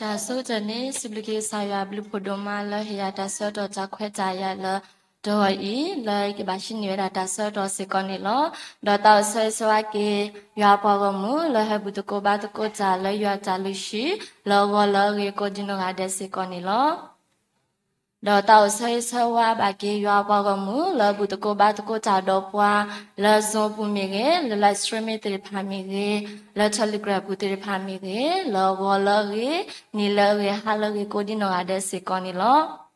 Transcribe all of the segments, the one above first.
တၢ်ဆိကတၢၢ်န့ၣ် စံးဘျုးက့ၤကစၢ်ယွၤအဘျုးဖးဒိၣ်မးလၢဟ့ၣ်ယၤတၢ်ဆၢကတီၢ်တၢ်ခွဲးတၢ်ယာ်လၢတဂီၤအံၤ လၢယကဘၣ်ဟံးန့ၢ်ဝဲဒၣ်တၢ်ဆၢကတီၢ်စ့ၢ်ကီးန့ၣ်လီၤ. ဒီးတၢ်အိၣ်ဆၢဂ့ၤဆၢဝါက့ၤ ယွၤအပှၤဂီၢ်မုၢ် လၢဟဲဘူၣ်သကိးဘါသကိးတၢ်လၢယွၤအတၢ်လုၢ်ဟံၣ် လၢအဂီၢ်လၢအဂ့ၤကိးဒံနီၢ်ဂၤဒဲးစ့ၢ်ကီးန့ၣ်လီၤ. ဒီးတၢ်အိၣ်ဆၢဂ့ၤဆၢဝါဘၣ်က့ၤယွၤအပှၤဂီၢ်မုၢ် လၢဘူၣ်သကိးဘါသကိးတၢ်ဒီးပှၤ လၢ Zoom ပူၤမ့ၢ်ဂ့ၤ, လၢ live streaming သ့ၣ်တဖၣ်မ့ၢ်ဂ့ၤ, လၢ Telegram ပူၤသ့ၣ်တဖၣ်မ့ၢ်ဂ့ၤ, လၢအဂီၢ်လၢအဂ့ၤ, နံၤလၢအဂ့ၤ, ဟါလၢအဂ့ၤ ကိးဒံနီၢ်ဂၤဒဲးစ့ၢ်ကီးန့ၣ်လီၤ.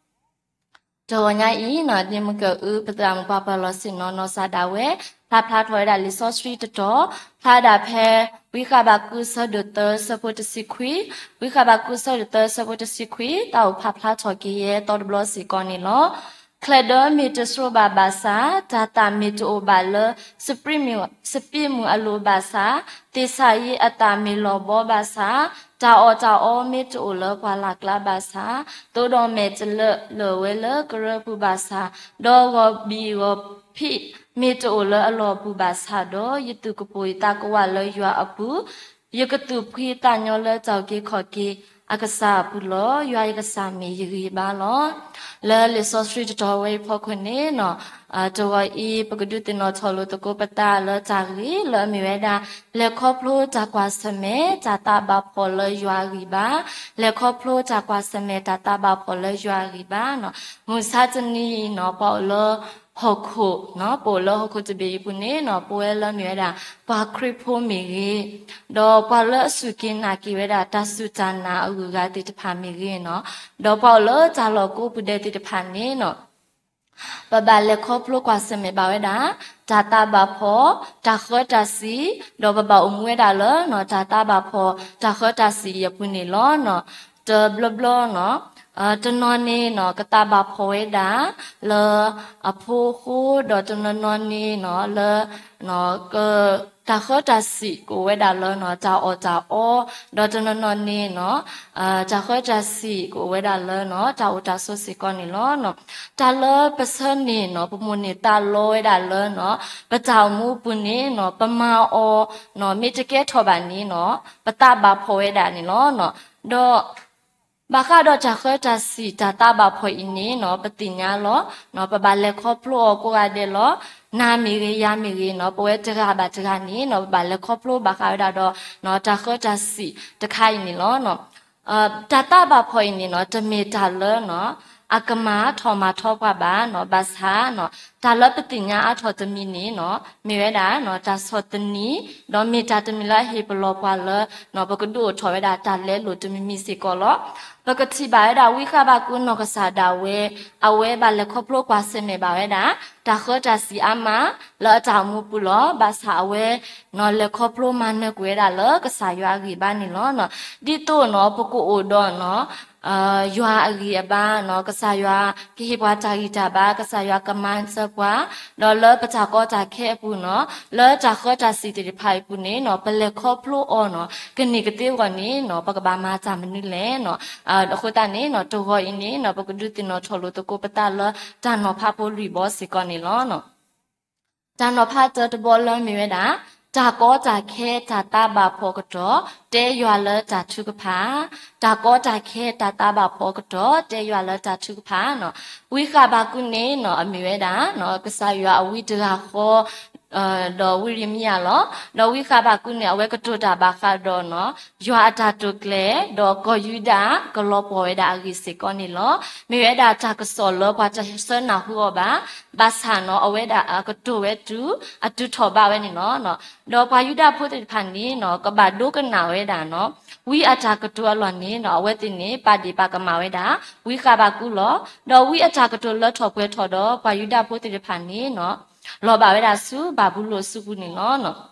တဂီၤညါအံၤန့ၣ် ဒ့မုၣ်ကၢၢ်အု ပသရၣ်မုၣ်ပှၤပၢၤလီၢ်ဆ့ၣ်နီၤ နီၢ်စၢ်ဒၣ်ဝဲ ဖျါဖျါထီၣ်ဝဲဒၣ်လံာ်စီဆှံတတီၤ, ဖျါဒၣ်ဖဲ ဝံဃဘးကူး ဆၢဒိၣ်သၢ ဆၢဖိတဆံခွံ, ဝံဃဘးကူး ဆၢဒိၣ်သၢ ဆၢဖိတဆံခွံ တၢ်အိၣ်ဖးဖျါထီၣ်က့ၤယဲၢ်တီတဘျီစ့ၢ်ကီးန့ၣ်လီၤ. ချဲၣ်ဒၢမ့ၢ်တဆှိဘၣ်ဘၣ်ဆၣ်, တၢ်သၣ်မ့ၢ်တအိၣ်ဘၣ်လၢ စပံးမုၢ်အလိၤဘၣ်ဆၣ်, သ့ၣ်ဆၣ်ယံအသၣ်မ့ၢ်လီၤဘီဘၣ်ဆၣ်, တၢ်အီၣ်တၢ်အီမ့ၢ်တအိၣ်လၢပှၢ်လၢ်ကျါဘၣ်ဆၣ်, သိးဒီးမဲာ်တလၢာ်လၢာ်ဝဲလၢကရၢပူၤဘၣ်ဆၣ်, ဒီးဂီၤဘံၣ်ဂီၤဖံးမ့ၢ်တအိၣ်လၢအလီၢ်ပူၤဘၣ်ဆၣ်ဒီး, ယသူၣ်ကပိာ်ယသးကဝးလၢယွၤအပူၤ, ယကသူၣ်ဖှံသးညီလၢတၢ်အုၣ်က့ၤခီၣ်က့ၤအကစၢ်အပူၤလီၤ. ယွၤယကစၢ်မ့ၢ်ယဂံၢ်ယဘါလီၤ. လၢလံာ်စီဆှံတတီၤဝဲအံၤဖီခိၣ်န့ၣ် တဂီၤအံၤ ပကဒုးသ့ၣ်နီၣ်ထီၣ်လိာ်သကိးပသးလၢတၢ်ဂ့ၢ်လၢအမ့ၢ်ဝဲဒၣ် လဲၤခီဖျိတၢ်ကွၢ်ဆၢၣ်မဲာ် တၢ်သးဘၣ်ဖှီၣ်လၢယွၤအဂံၢ်ဘါ, လဲၤခီဖျိတၢ်ကွၢ်ဆၢၣ်မဲာ် တၢ်သးဘၣ်ဖှီၣ်လၢယွၤအဂံၢ်ဘါန့ၣ်. မုၢ်ဆါတနံၤအံၤန့ၣ် ပှၤအိၣ်လၢဟီၣ်ခိၣ်, ပအိၣ်လၢဟီၣ်ခိၣ်တဘ့ၣ်အံၤပူၤန့ၣ် ပဝဲလၢမ့ၢ်ဝဲဒၣ် ပှၤခရံာ်ဖိမ့ၢ်ဂ့ၤ, ဒီးပှၤလၢအစူၢ်က့ၤနာ်က့ၤဝဲဒၣ် တၢ်စူၢ်တၢ်နာ်အဂုၤအဂၤသ့ၣ်တဖၣ်မ့ၢ်ဂ့ၤန့ၣ်, ဒီးပှၤအိၣ်လၢတၢ်လီၢ်ကိးပူၤဒဲးသ့ၣ်တဖၣ်န့ၣ် ပဘၣ်လဲၤခီဖျိကွၢ်ဆၢၣ်မဲာ်ဘၣ်ဝဲဒၣ် တၢ်သးဘၣ်ဖှီၣ်, တၢ်ဃၢတၢ်စံၣ်, ဒီးပဘၣ်အိၣ်မူဝဲဒၣ်လၢ တၢ်သးဘၣ်ဖှီၣ် တၢ်ဃၢတၢ်စံၣ်အံၤအပူၤန့ၣ်လီၤ. တဘျီဘျီန့ၣ် တနီၤန့ၣ် ကသးဘၣ်ဖှီၣ်ဝဲဒၣ်လၢအဖိအဃိ, ဒီးတနီၤနီၤန့ၣ် လၢ တၢ်ဃၢတၢ်စံၣ်ကအိၣ်ဝဲဒၣ်လၢ တၢ်အီၣ်တၢ်အီ, ဒီးတနီၤနီၤန့ၣ် တၢ်ဃၢတၢ်စံၣ်ကအိၣ်ဝဲဒၣ်လၢ တၢ်အိၣ်တၢ်ဆိးစ့ၢ်ကီးန့ၣ်လီၤ. တၢ်လၢပဆၢန့ၣ် ပမိၣ်န့ၢ်သးလီဝဲဒၣ်လၢ ပတၢ်အိၣ်မူအပူၤန့ၣ် ပမၤအီၤ မ့ၢ်တကဲထီၣ်ဘၣ်န့ၣ် ပသးဘၣ်ဖှီၣ်ဝဲဒၣ်န့ၣ်လီၤ. ဒီး ဘၣ်ဃးဒီးတၢ်ဃၢတၢ်စံၣ် တၢ်သးဘၣ်ဖှီၣ်အံၤန့ၣ် ပသ့ၣ်ညါလီၤ. ပဘၣ်လဲၤခီဖျိအီၤကိးဂၤဒဲးလီၤ. နၤမ့ၢ်ဂ့ၤ ယၤမ့ၢ်ဂ့ၤန့ၣ် ပဝဲတဂၤဘၣ်တဂၤန့ၣ် ပဘၣ်လဲၤခီဖျိဘၣ်ဃးဝဲဒၣ်ဒီး တၢ်ဃၢတၢ်စံၣ်တခါအံၤန့ၣ်လီၤ. တၢ်သးဘၣ်ဖှီၣ်အံၤန့ၣ် တမ့ၢ်တၢ်လၢ အကမၤထီၣ်မၤထီပှၤဘၣ်, ဘၣ်ဆၣ် တၢ်လၢပသ့ၣ်ညါအါထီၣ်တမံၤန့ၣ် မ့ၢ်ဝဲဒၣ် တၢ်ဆီၣ်သနံး, ဒီးမ့ၢ်တၢ်တမံၤလၢအဟ့ၣ်ပလီၢ်ပှၤလၢ ပကဒုးအိၣ်ထီၣ်ဝဲဒၣ်တၢ်လဲလိာ်တမံၤမံၤစ့ၢ်ကီးလီၤ. ပကထံၣ်ဘၣ်ဝဲဒၣ် ဝံဃဘးကူးနီၢ်ကစၢ်ဒၣ်ဝဲ အဝဲဘၣ်လဲၤခီဖျိကွၢ်ဆၢၣ်မဲာ်ဘၣ်ဝဲဒၣ် တၢ်ဃၢတၢ်စံၣ်အါမး လၢအတၢ်အိၣ်မူပူၤလီၤ. ဘၣ်ဆၣ်အဝဲ လဲၤခီဖျိမၤနၢၤကွံာ်ဝဲဒၣ်လၢကစၢ်ယွၤအဂံၢ်ဘါန့ၣ်လီၤ. ဒ်သိးန့ၣ် ပကအိၣ်ဒီး ယွၤအဂံၢ်အဘါန့ၣ် ကစၢ်ယွၤကဟ့ၣ်ပှၤတၢ်ဂံၢ်တၢ်ဘါ, ကစၢ်ယွၤကမၤစၢၤပှၤ, ဒီးလၢပတၢ်ကီတၢ်ခဲအပူၤန့ၣ် လၢတၢ်ဃၢတၢ်စံၣ်သ့ၣ်တဖၣ်အံၤပူၤန့ၣ် ပလဲၤခီဖျိအီၤန့ၣ် ကန့ၢ်ကသ့အဂီၢ်န့ၣ် ပကဘၣ်မၤတၢ်မနုၤလဲၣ်န့ၣ်. အဃိသတးန့ၣ် တဂီၤအံၤန့ၣ် ပကဒုးသ့ၣ်နီၣ်ထီၣ်လိာ်သကိးပသးလၢ တၢ်နီၤဖးဖိလွံၢ်ဘီစ့ၢ်ကီးန့ၣ်လီၤ. တၢ်နီၤဖးတၢတဘီလၢမ့ၢ်ဝဲဒၣ် တၢ်ကီတၢ်ခဲတၢ်သးဘၣ်ဖှီၣ်အကတီၢ် တဲယွၤလၢတၢ်ထုကဖၣ်, တၢ်ကီတၢ်ခဲတၢ်သးဘၣ်ဖှီၣ်အကတီၢ် တဲယွၤလၢတၢ်ထုကဖၣ်န့ၣ်. ဝံဃဘးကူးန့ၣ် အမ့ၢ်ဝဲဒၣ် ကစၢ်ယွၤအဝံတဂၤဃီ ဒီးဝံယံးရမံယၤလီၤ. ဒီးဝံဃဘးကူးန့ၣ် အဝဲကတိၤတၢ်ဘၣ်ဃးဒီး ယွၤအတၢ်တိာ်ကျဲၤ ဒီးကီၢ်ယူဒၤကလီၤပှီၢ်ဝဲဒၣ်အဂ့ၢ်စ့ၢ်ကီးန့ၣ်လီၤ. မ့ၢ်ဝဲဒၣ်တၢ်ကစီၣ်လၢပှၤတဆၢနၢ်ဟူအီၤဘၣ်, ဘၣ်ဆၣ်န့ၣ် အဝဲဒၣ်အကတိၤဝဲတုၤ အတုၤထီၣ်ဘးဝဲန့ၣ်လီၤ. ဒီးပှၤယူဒၤဖိသ့ၣ်တဖၣ်န့ၣ် ကဘၣ်ဒိကနၣ်ဝဲဒၣ် ဝံအတၢ်ကတိၤအလီၢ်န့ၣ် အဝဲသ့ၣ်န့ၣ် ပာ်ဒ့ၣ်ပာ်ကမၣ်ဝဲဒၣ် ဝံဃဘးကူးလီၤ. ဒီးဝံအတၢ်ကတိၤလၢထီၣ်ပှဲၤထီၣ်ဒီး ပှၤယူဒၤဖိသ့ၣ်တဖၣ်န့ၣ် လီၤဘၣ်ဝဲဒၣ်ဆူဘၤဘူလိၣ်အစုပူၤန့ၣ်လီၤ.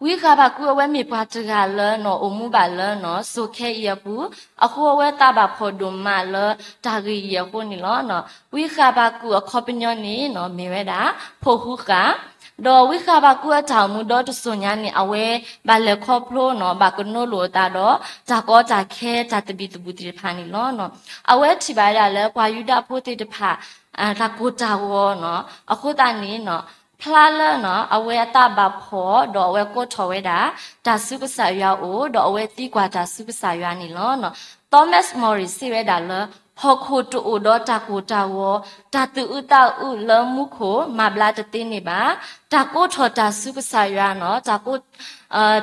ဝံဃဘးကူးအဝဲမ့ၢ်ပှၤတဂၤလၢ အိၣ်မူဘၣ်လၢ စိၤခဲအံၤအပူၤ, အဃိအဝဲသးဘၣ်ဖှီၣ်ဒိၣ်မးလၢတၢ်ဂ့ၢ်အံၤအဃိန့ၣ်လီၤ. ဝံဃဘးကူးအခီပညီန့ၣ် မ့ၢ်ဝဲဒၣ် ဖိးဟုဃာ်, ဒီးဝံဃဘးကူးအတၢ်အိၣ်မူဒီတစိၤညါန့ၣ် အဝဲဘၣ်လဲၤခီဖျိန့ၣ် ဘၣ်ကနိလိာ်အသးဒီး တၢ်ကီတၢ်ခဲတၢ်သဘံၣ်သဘုၣ်သ့ၣ်တဖၣ်န့ၣ်လီၤ. အဝဲထံၣ်ဘၣ်ဝဲဒၣ်လၢပှၤယူဒၤဖိသ့ၣ်တဖၣ် တၢ်ကိၢ်တၢ်ဂီၤန့ၣ် အဃိသတးန့ၣ် ဖျါလၢနီၤ အဝဲအသးဘၣ်ဖှီၣ် ဒီးအဝဲကိးထီၣ်ဝဲဒၣ် တၢ်ဆူကစၢ်ယွၤအအိၣ် ဒီးအဝဲသံကွၢ်တၢ်ဆူကစၢ်ယွၤန့ၣ်လီၤ. Thomas Morris စံးဝဲဒၣ်လၢ ဟီၣ်ခိၣ်တအိၣ်ဒီးတၢ်ကိၢ်တၢ်ဂီၤ, တၢ်သူၣ်အုးသးအုးလၢမူခိၣ် မၤဘျါတသ့န့ၣ်ဘၣ်. တၢ်ကိးထီၣ်တၢ်ဆူကစၢ်ယွၤနီၤ, တၢ်ကိး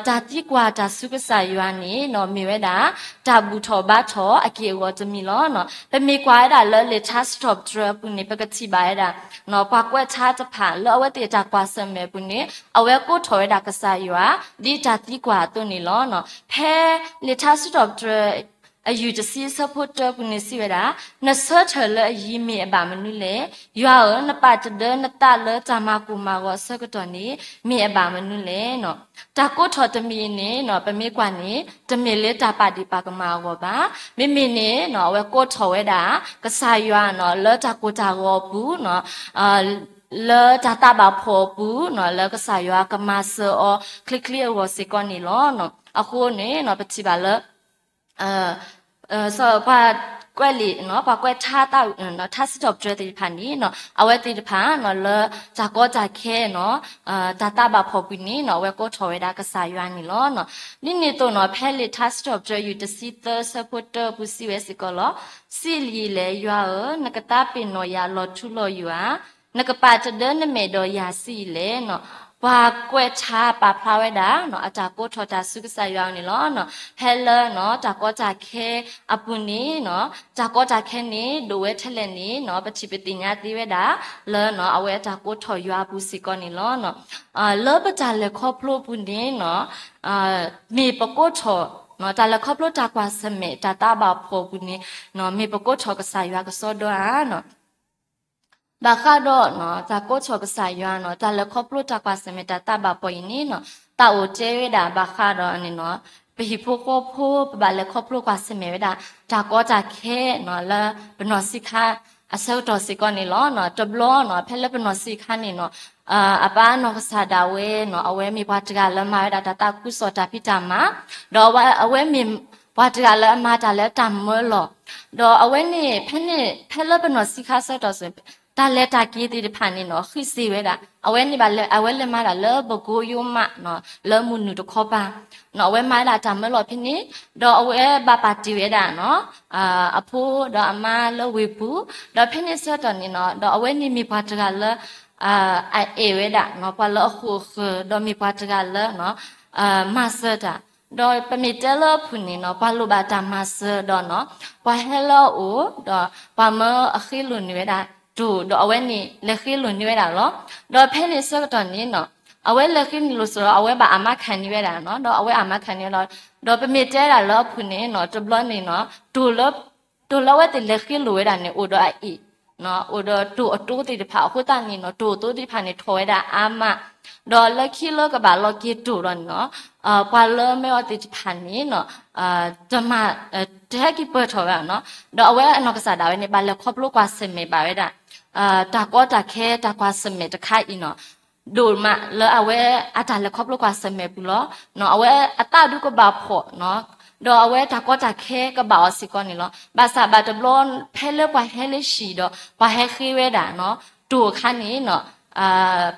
တၢ်သံကွၢ်တၢ်ဆူကစၢ်ယွၤန့ၣ်နီၤ မ့ၢ်ဝဲဒၣ် တၢ်ဘူၣ်ထီၣ်ဘါထီၣ်အက့ၢ်အဂီၤတမံၤလီၤ. ပမ့ၢ်ကွၢ်ဝဲဒၣ်လၢလံာ်ထါစံးထီၣ်ပတြၢၤအပူၤန့ၣ် ပကထံၣ်ဘၣ်ဝဲဒၣ် ပှၤကွဲးထါတဖၣ်လၢအဝဲသ့ၣ်တၢ်ကွၢ်ဆၢၣ်မဲာ်အပူၤန့ၣ် အဝဲကိးထီၣ်ဝဲဒၣ်ကစၢ်ယွၤ ဒ်တၢ်သံကွၢ်အသိးန့ၣ်လီၤ. ဖဲလံာ်ထါစံးထီၣ်ပတြၢၤ အယူၢ်တဆံအဆၢဖိတၢအပူၤန့ၣ်စံးဝဲဒၣ်, နဆၢထၢၣ်လၢအယံၤမ့ၢ်အဘၣ်မနုၤလဲၣ်. ယွၤဧၢ, နပာ်တဒၢနသးလၢတၢ်မၤကိၢ်မၤဂီၤအဆၢကတီၢ်န့ၣ် မ့ၢ်အဘၣ်မနုၤလဲၣ်. တၢ်ကိးထီၣ်တမံၤအံၤန့ၣ်နီၤ ပမ့ၢ်ကွၢ်န့ၣ် တမ့ၢ်လၢတၢ်ပာ်ဒ့ၣ်ပာ်ကမၣ်အဂီၢ်ဘၣ်. မ့မ့ၢ်န့ၣ်နီၤ အဝဲကိးထီၣ်ဝဲဒၣ် ကစၢ်ယွၤနီၤ လၢတၢ်ကိၢ်တၢ်ဂီၤအပူၤနီၤ လၢတၢ်သးဘၣ်ဖှီၣ်အပူၤနီၤ လၢကစၢ်ယွၤကမၤစၢၤအီၤချ့ချ့အဂီၢ်စ့ၢ်ကီးန့ၣ်လီၤ. အဃိန့ၣ်နီၤ ပထံၣ်ဘၣ်လၢ ပှၤကွဲးလံာ် ပှၤကွဲးထါသး ထါစံးထီၣ်ပတြၢၤသ့ၣ်တဖၣ်န့ၣ်နီၤ အဝဲသ့ၣ်တဖၣ်နီၤ လၢတၢ်ကီတၢ်ခဲနီၤ တၢ်သးဘၣ်ဖှီၣ်ပူၤန့ၣ်နီၤ အဝဲကိးထီၣ်ဝဲဒၣ်ကစၢ်ယွၤန့ၣ်လီၤ. ဒ်န့ၣ်အသိးနီၤ ဖဲလံာ်ထါစံးထီၣ်ပတြၢၤ ယူၢ်တဆံသၢဆၢဖိတၢအပူၤစံးဝဲစ့ၢ်ကီးလီၤ. စံးလံာ်လဲၣ် ယွၤဧၢ, နကသးပ့ၤနီၣ်ယၤလီၤထူလီၤယိာ်ဧါ. နကပာ်တဒၢနမဲာ်ဒီးယၤစံးအံၤလဲၣ်နီၤ. ပှၤကွဲးထါပာ်ဖျါဝဲဒၣ်နီၤ အတၢ်ကိးထီၣ်တၢ်ဆူကစၢ်ယွၤအအိၣ်န့ၣ်လီၤ. ဖဲလၢနီၤ တၢ်ကီတၢ်ခဲအပူၤန့ၣ်နီၤ တၢ်ကီတၢ်ခဲန့ၣ် ဒိၣ်ဝဲထဲလဲၣ်န့ၣ်နီၤ ပထံၣ်ပသ့ၣ်ညါသ့ဝဲဒၣ် လၢနီၤ အဝဲအတၢ်ကိးထီၣ်ယွၤအပူၤစ့ၢ်ကီးန့ၣ်လီၤ. လၢပတၢ်လဲၤခီဖျိအပူၤန့ၣ်နီၤ မ့ၢ်ပကိးထီၣ် တၢ်လဲၤခီဖျိတၢ်ကွၢ်ဆၢၣ်မဲာ်တၢ်သးဘၣ်ဖှီၣ်အပူၤန့ၣ်နီၤ မ့ၢ်ပကိးထီၣ်ကစၢ်ယွၤကစီဒီဧါနီၤ. ဘၣ်ဃးဒီးနီၤ တၢ်ကိးထီၣ်ကစၢ်ယွၤနီၤ တၢ်လဲၤခီဖျိတၢ်ကွၢ်ဆၢၣ်မဲာ်တၢ်သးဘၣ်ဖှီၣ်အံၤန့ၣ်နီၤ သးအိၣ်တဲဝဲဒၣ်ဘၣ်ဃးဒီးန့ၣ်နီၤ ပဟံၣ်ဖိဃီဖိ ပဘၣ်လဲၤခီဖျိကွၢ်ဆၢၣ်မဲာ်ဝဲဒၣ် တၢ်ကီတၢ်ခဲနီၤ လၢပနီၢ်ဆံးခါအဆၢကတီၢ်စ့ၢ်ကီးန့ၣ်လီၤ. တဘျီနီၤ ဖဲလၢပနီၢ်ဆံးခါန့ၣ်နီၤ အပၢ်နီၢ်ကစၢ်ဒၣ်ဝဲနီၤ အဝဲမ့ၢ်ပှၤတဂၤလၢမၤဝဲဒၣ်တၢ်သးခုကစီၣ်တၢ်ဖံးတၢ်မၤ ဒီးအဝဲမ့ၢ်ပှၤတဂၤလၢအမၤတၢ်လၢတၢ်မၢလီၢ် ဒီးအဝဲန့ၣ် ဖဲန့ၣ် ဖဲလၢပနီၢ်ဆံးခါဆၢကတီၢ်စ့ၢ် တၢ်လဲၤတၢ်က့ၤသ့ၣ်တဖၣ်န့ၣ်နီၤ ဃံးစ့ၢ်ဝဲဒၣ် အဝဲန့ၣ်ဘၣ်လၢ အဝဲလဲၤမၤဒၣ်လၢပကိယိမးနီၤ လၢမုၢ်နုာ်တခီပၤ နီၤ အဝဲမၤဝဲဒၣ်တၢ်မၢလီၢ်ဖဲန့ၣ် ဒီးအဝဲဘၣ်ပာ်တ့ၢ်ဝဲဒၣ်နီၤ အဖိဒီးအမါလၢဝ့ၢ်ပူၤ ဒီးဖဲန့ၣ်ဆၢကတီၢ်န့ၣ်နီၤ ဒီးအဝဲန့ၣ်မ့ၢ်ပှၤတဂၤလၢ အအဲၣ်ဝဲဒၣ်နီၤ ပှၤလၢအဃိာ်အဃၢၤ ဒီးမ့ၢ်ပှၤတဂၤလၢ မၤစၢၤတၢ် ဒီးပမ့ၢ်တဲလၢအဖုၣ်န့ၣ်နီၤ ပှၤလိၣ်ဘၣ်တၢ်မၤစၢၤဒီးနီၤ ပှၤဟဲလၢအအိၣ် ဒီးပှၤမၢအဃ့လိာ်န့ၢ်ဝဲဒၣ်တိၢ် ဒီးအဝဲန့ၣ်လဲၤဃ့လိာ်န့ၢ်ဝဲဒၣ်လီၤ. ဒီးဖဲန့ၣ်ဆၢကတီၢ်န့ၣ်နီၤ အဝဲလဲၤဃ့န့ၢ်လိာ်စ့ၢ်ဒီး အဝဲဘၣ်အမါခးန့ၢ်ဝဲဒၣ်နီၤ ဒီးအဝဲအမါခးန့ၢ်ဝဲလီၤ. ဒီးပမ့ၢ်တဲဒၣ်လၢအဖုၣ်န့ၣ်နီၤ တဘျီန့ၣ်နီၤ တိၢ်လၢ တိၢ်လၢအဝဲသ့ၣ်လဲၤဃ့လိာ်ဝဲဒၣ်န့ၣ် အိၣ်ဒီးအအ့ၣ် အိၣ်ဒီးတိၢ်အတိသ့ၣ်တဖၣ်အဃိသတးန့ၣ်နီၤ တိၢ်အသိသ့ၣ်တဖၣ်န့ၣ်ထီၣ်ဝဲဒၣ်အါမး ဒီးလၢခံလၢကဘၣ်လီၤက့ၤတိၢ်ဒီးန့ၣ်နီၤ ပှၤလၢမ့ၢ်အီၤသ့ၣ်တဖၣ်န့ၣ်နီၤ တမၤ တဟဲက့ၤပၢၢ်ထီၣ်ဝဲနီၤ ဒီးအဝဲအနီၢ်ကစၢ်ဒၣ်ဝဲန့ၣ် ဘၣ်လဲၤခီဖျိကွၢ်ဆၢၣ်မဲာ်ဘၣ်ဝဲဒၣ် တၢ်ကီတၢ်ခဲတၢ်ကွၢ်ဆၢၣ်မဲာ်တခါအံၤနီၤ ဒိၣ်မးလၢအဝဲအတၢ်လဲၤခီဖျိကွၢ်ဆၢၣ်မဲာ်ပူၤလီၤ. အဝဲအသးဒုးကဘၣ်ဖှီၣ်နီၤ ဒီးအဝဲတၢ်ကီတၢ်ခဲကဘၣ်အီၤစ့ၢ်ကီးန့ၣ်လီၤ. ဘၣ်ဆၣ်ဘၣ်တဘျီ ဖဲလၢပှၤဟဲလၢဟံၣ်ဒီး ပှၤဟဲဃ့ဝဲဒၣ်နီၤ တိၢ်အခါန့ၣ်နီၤ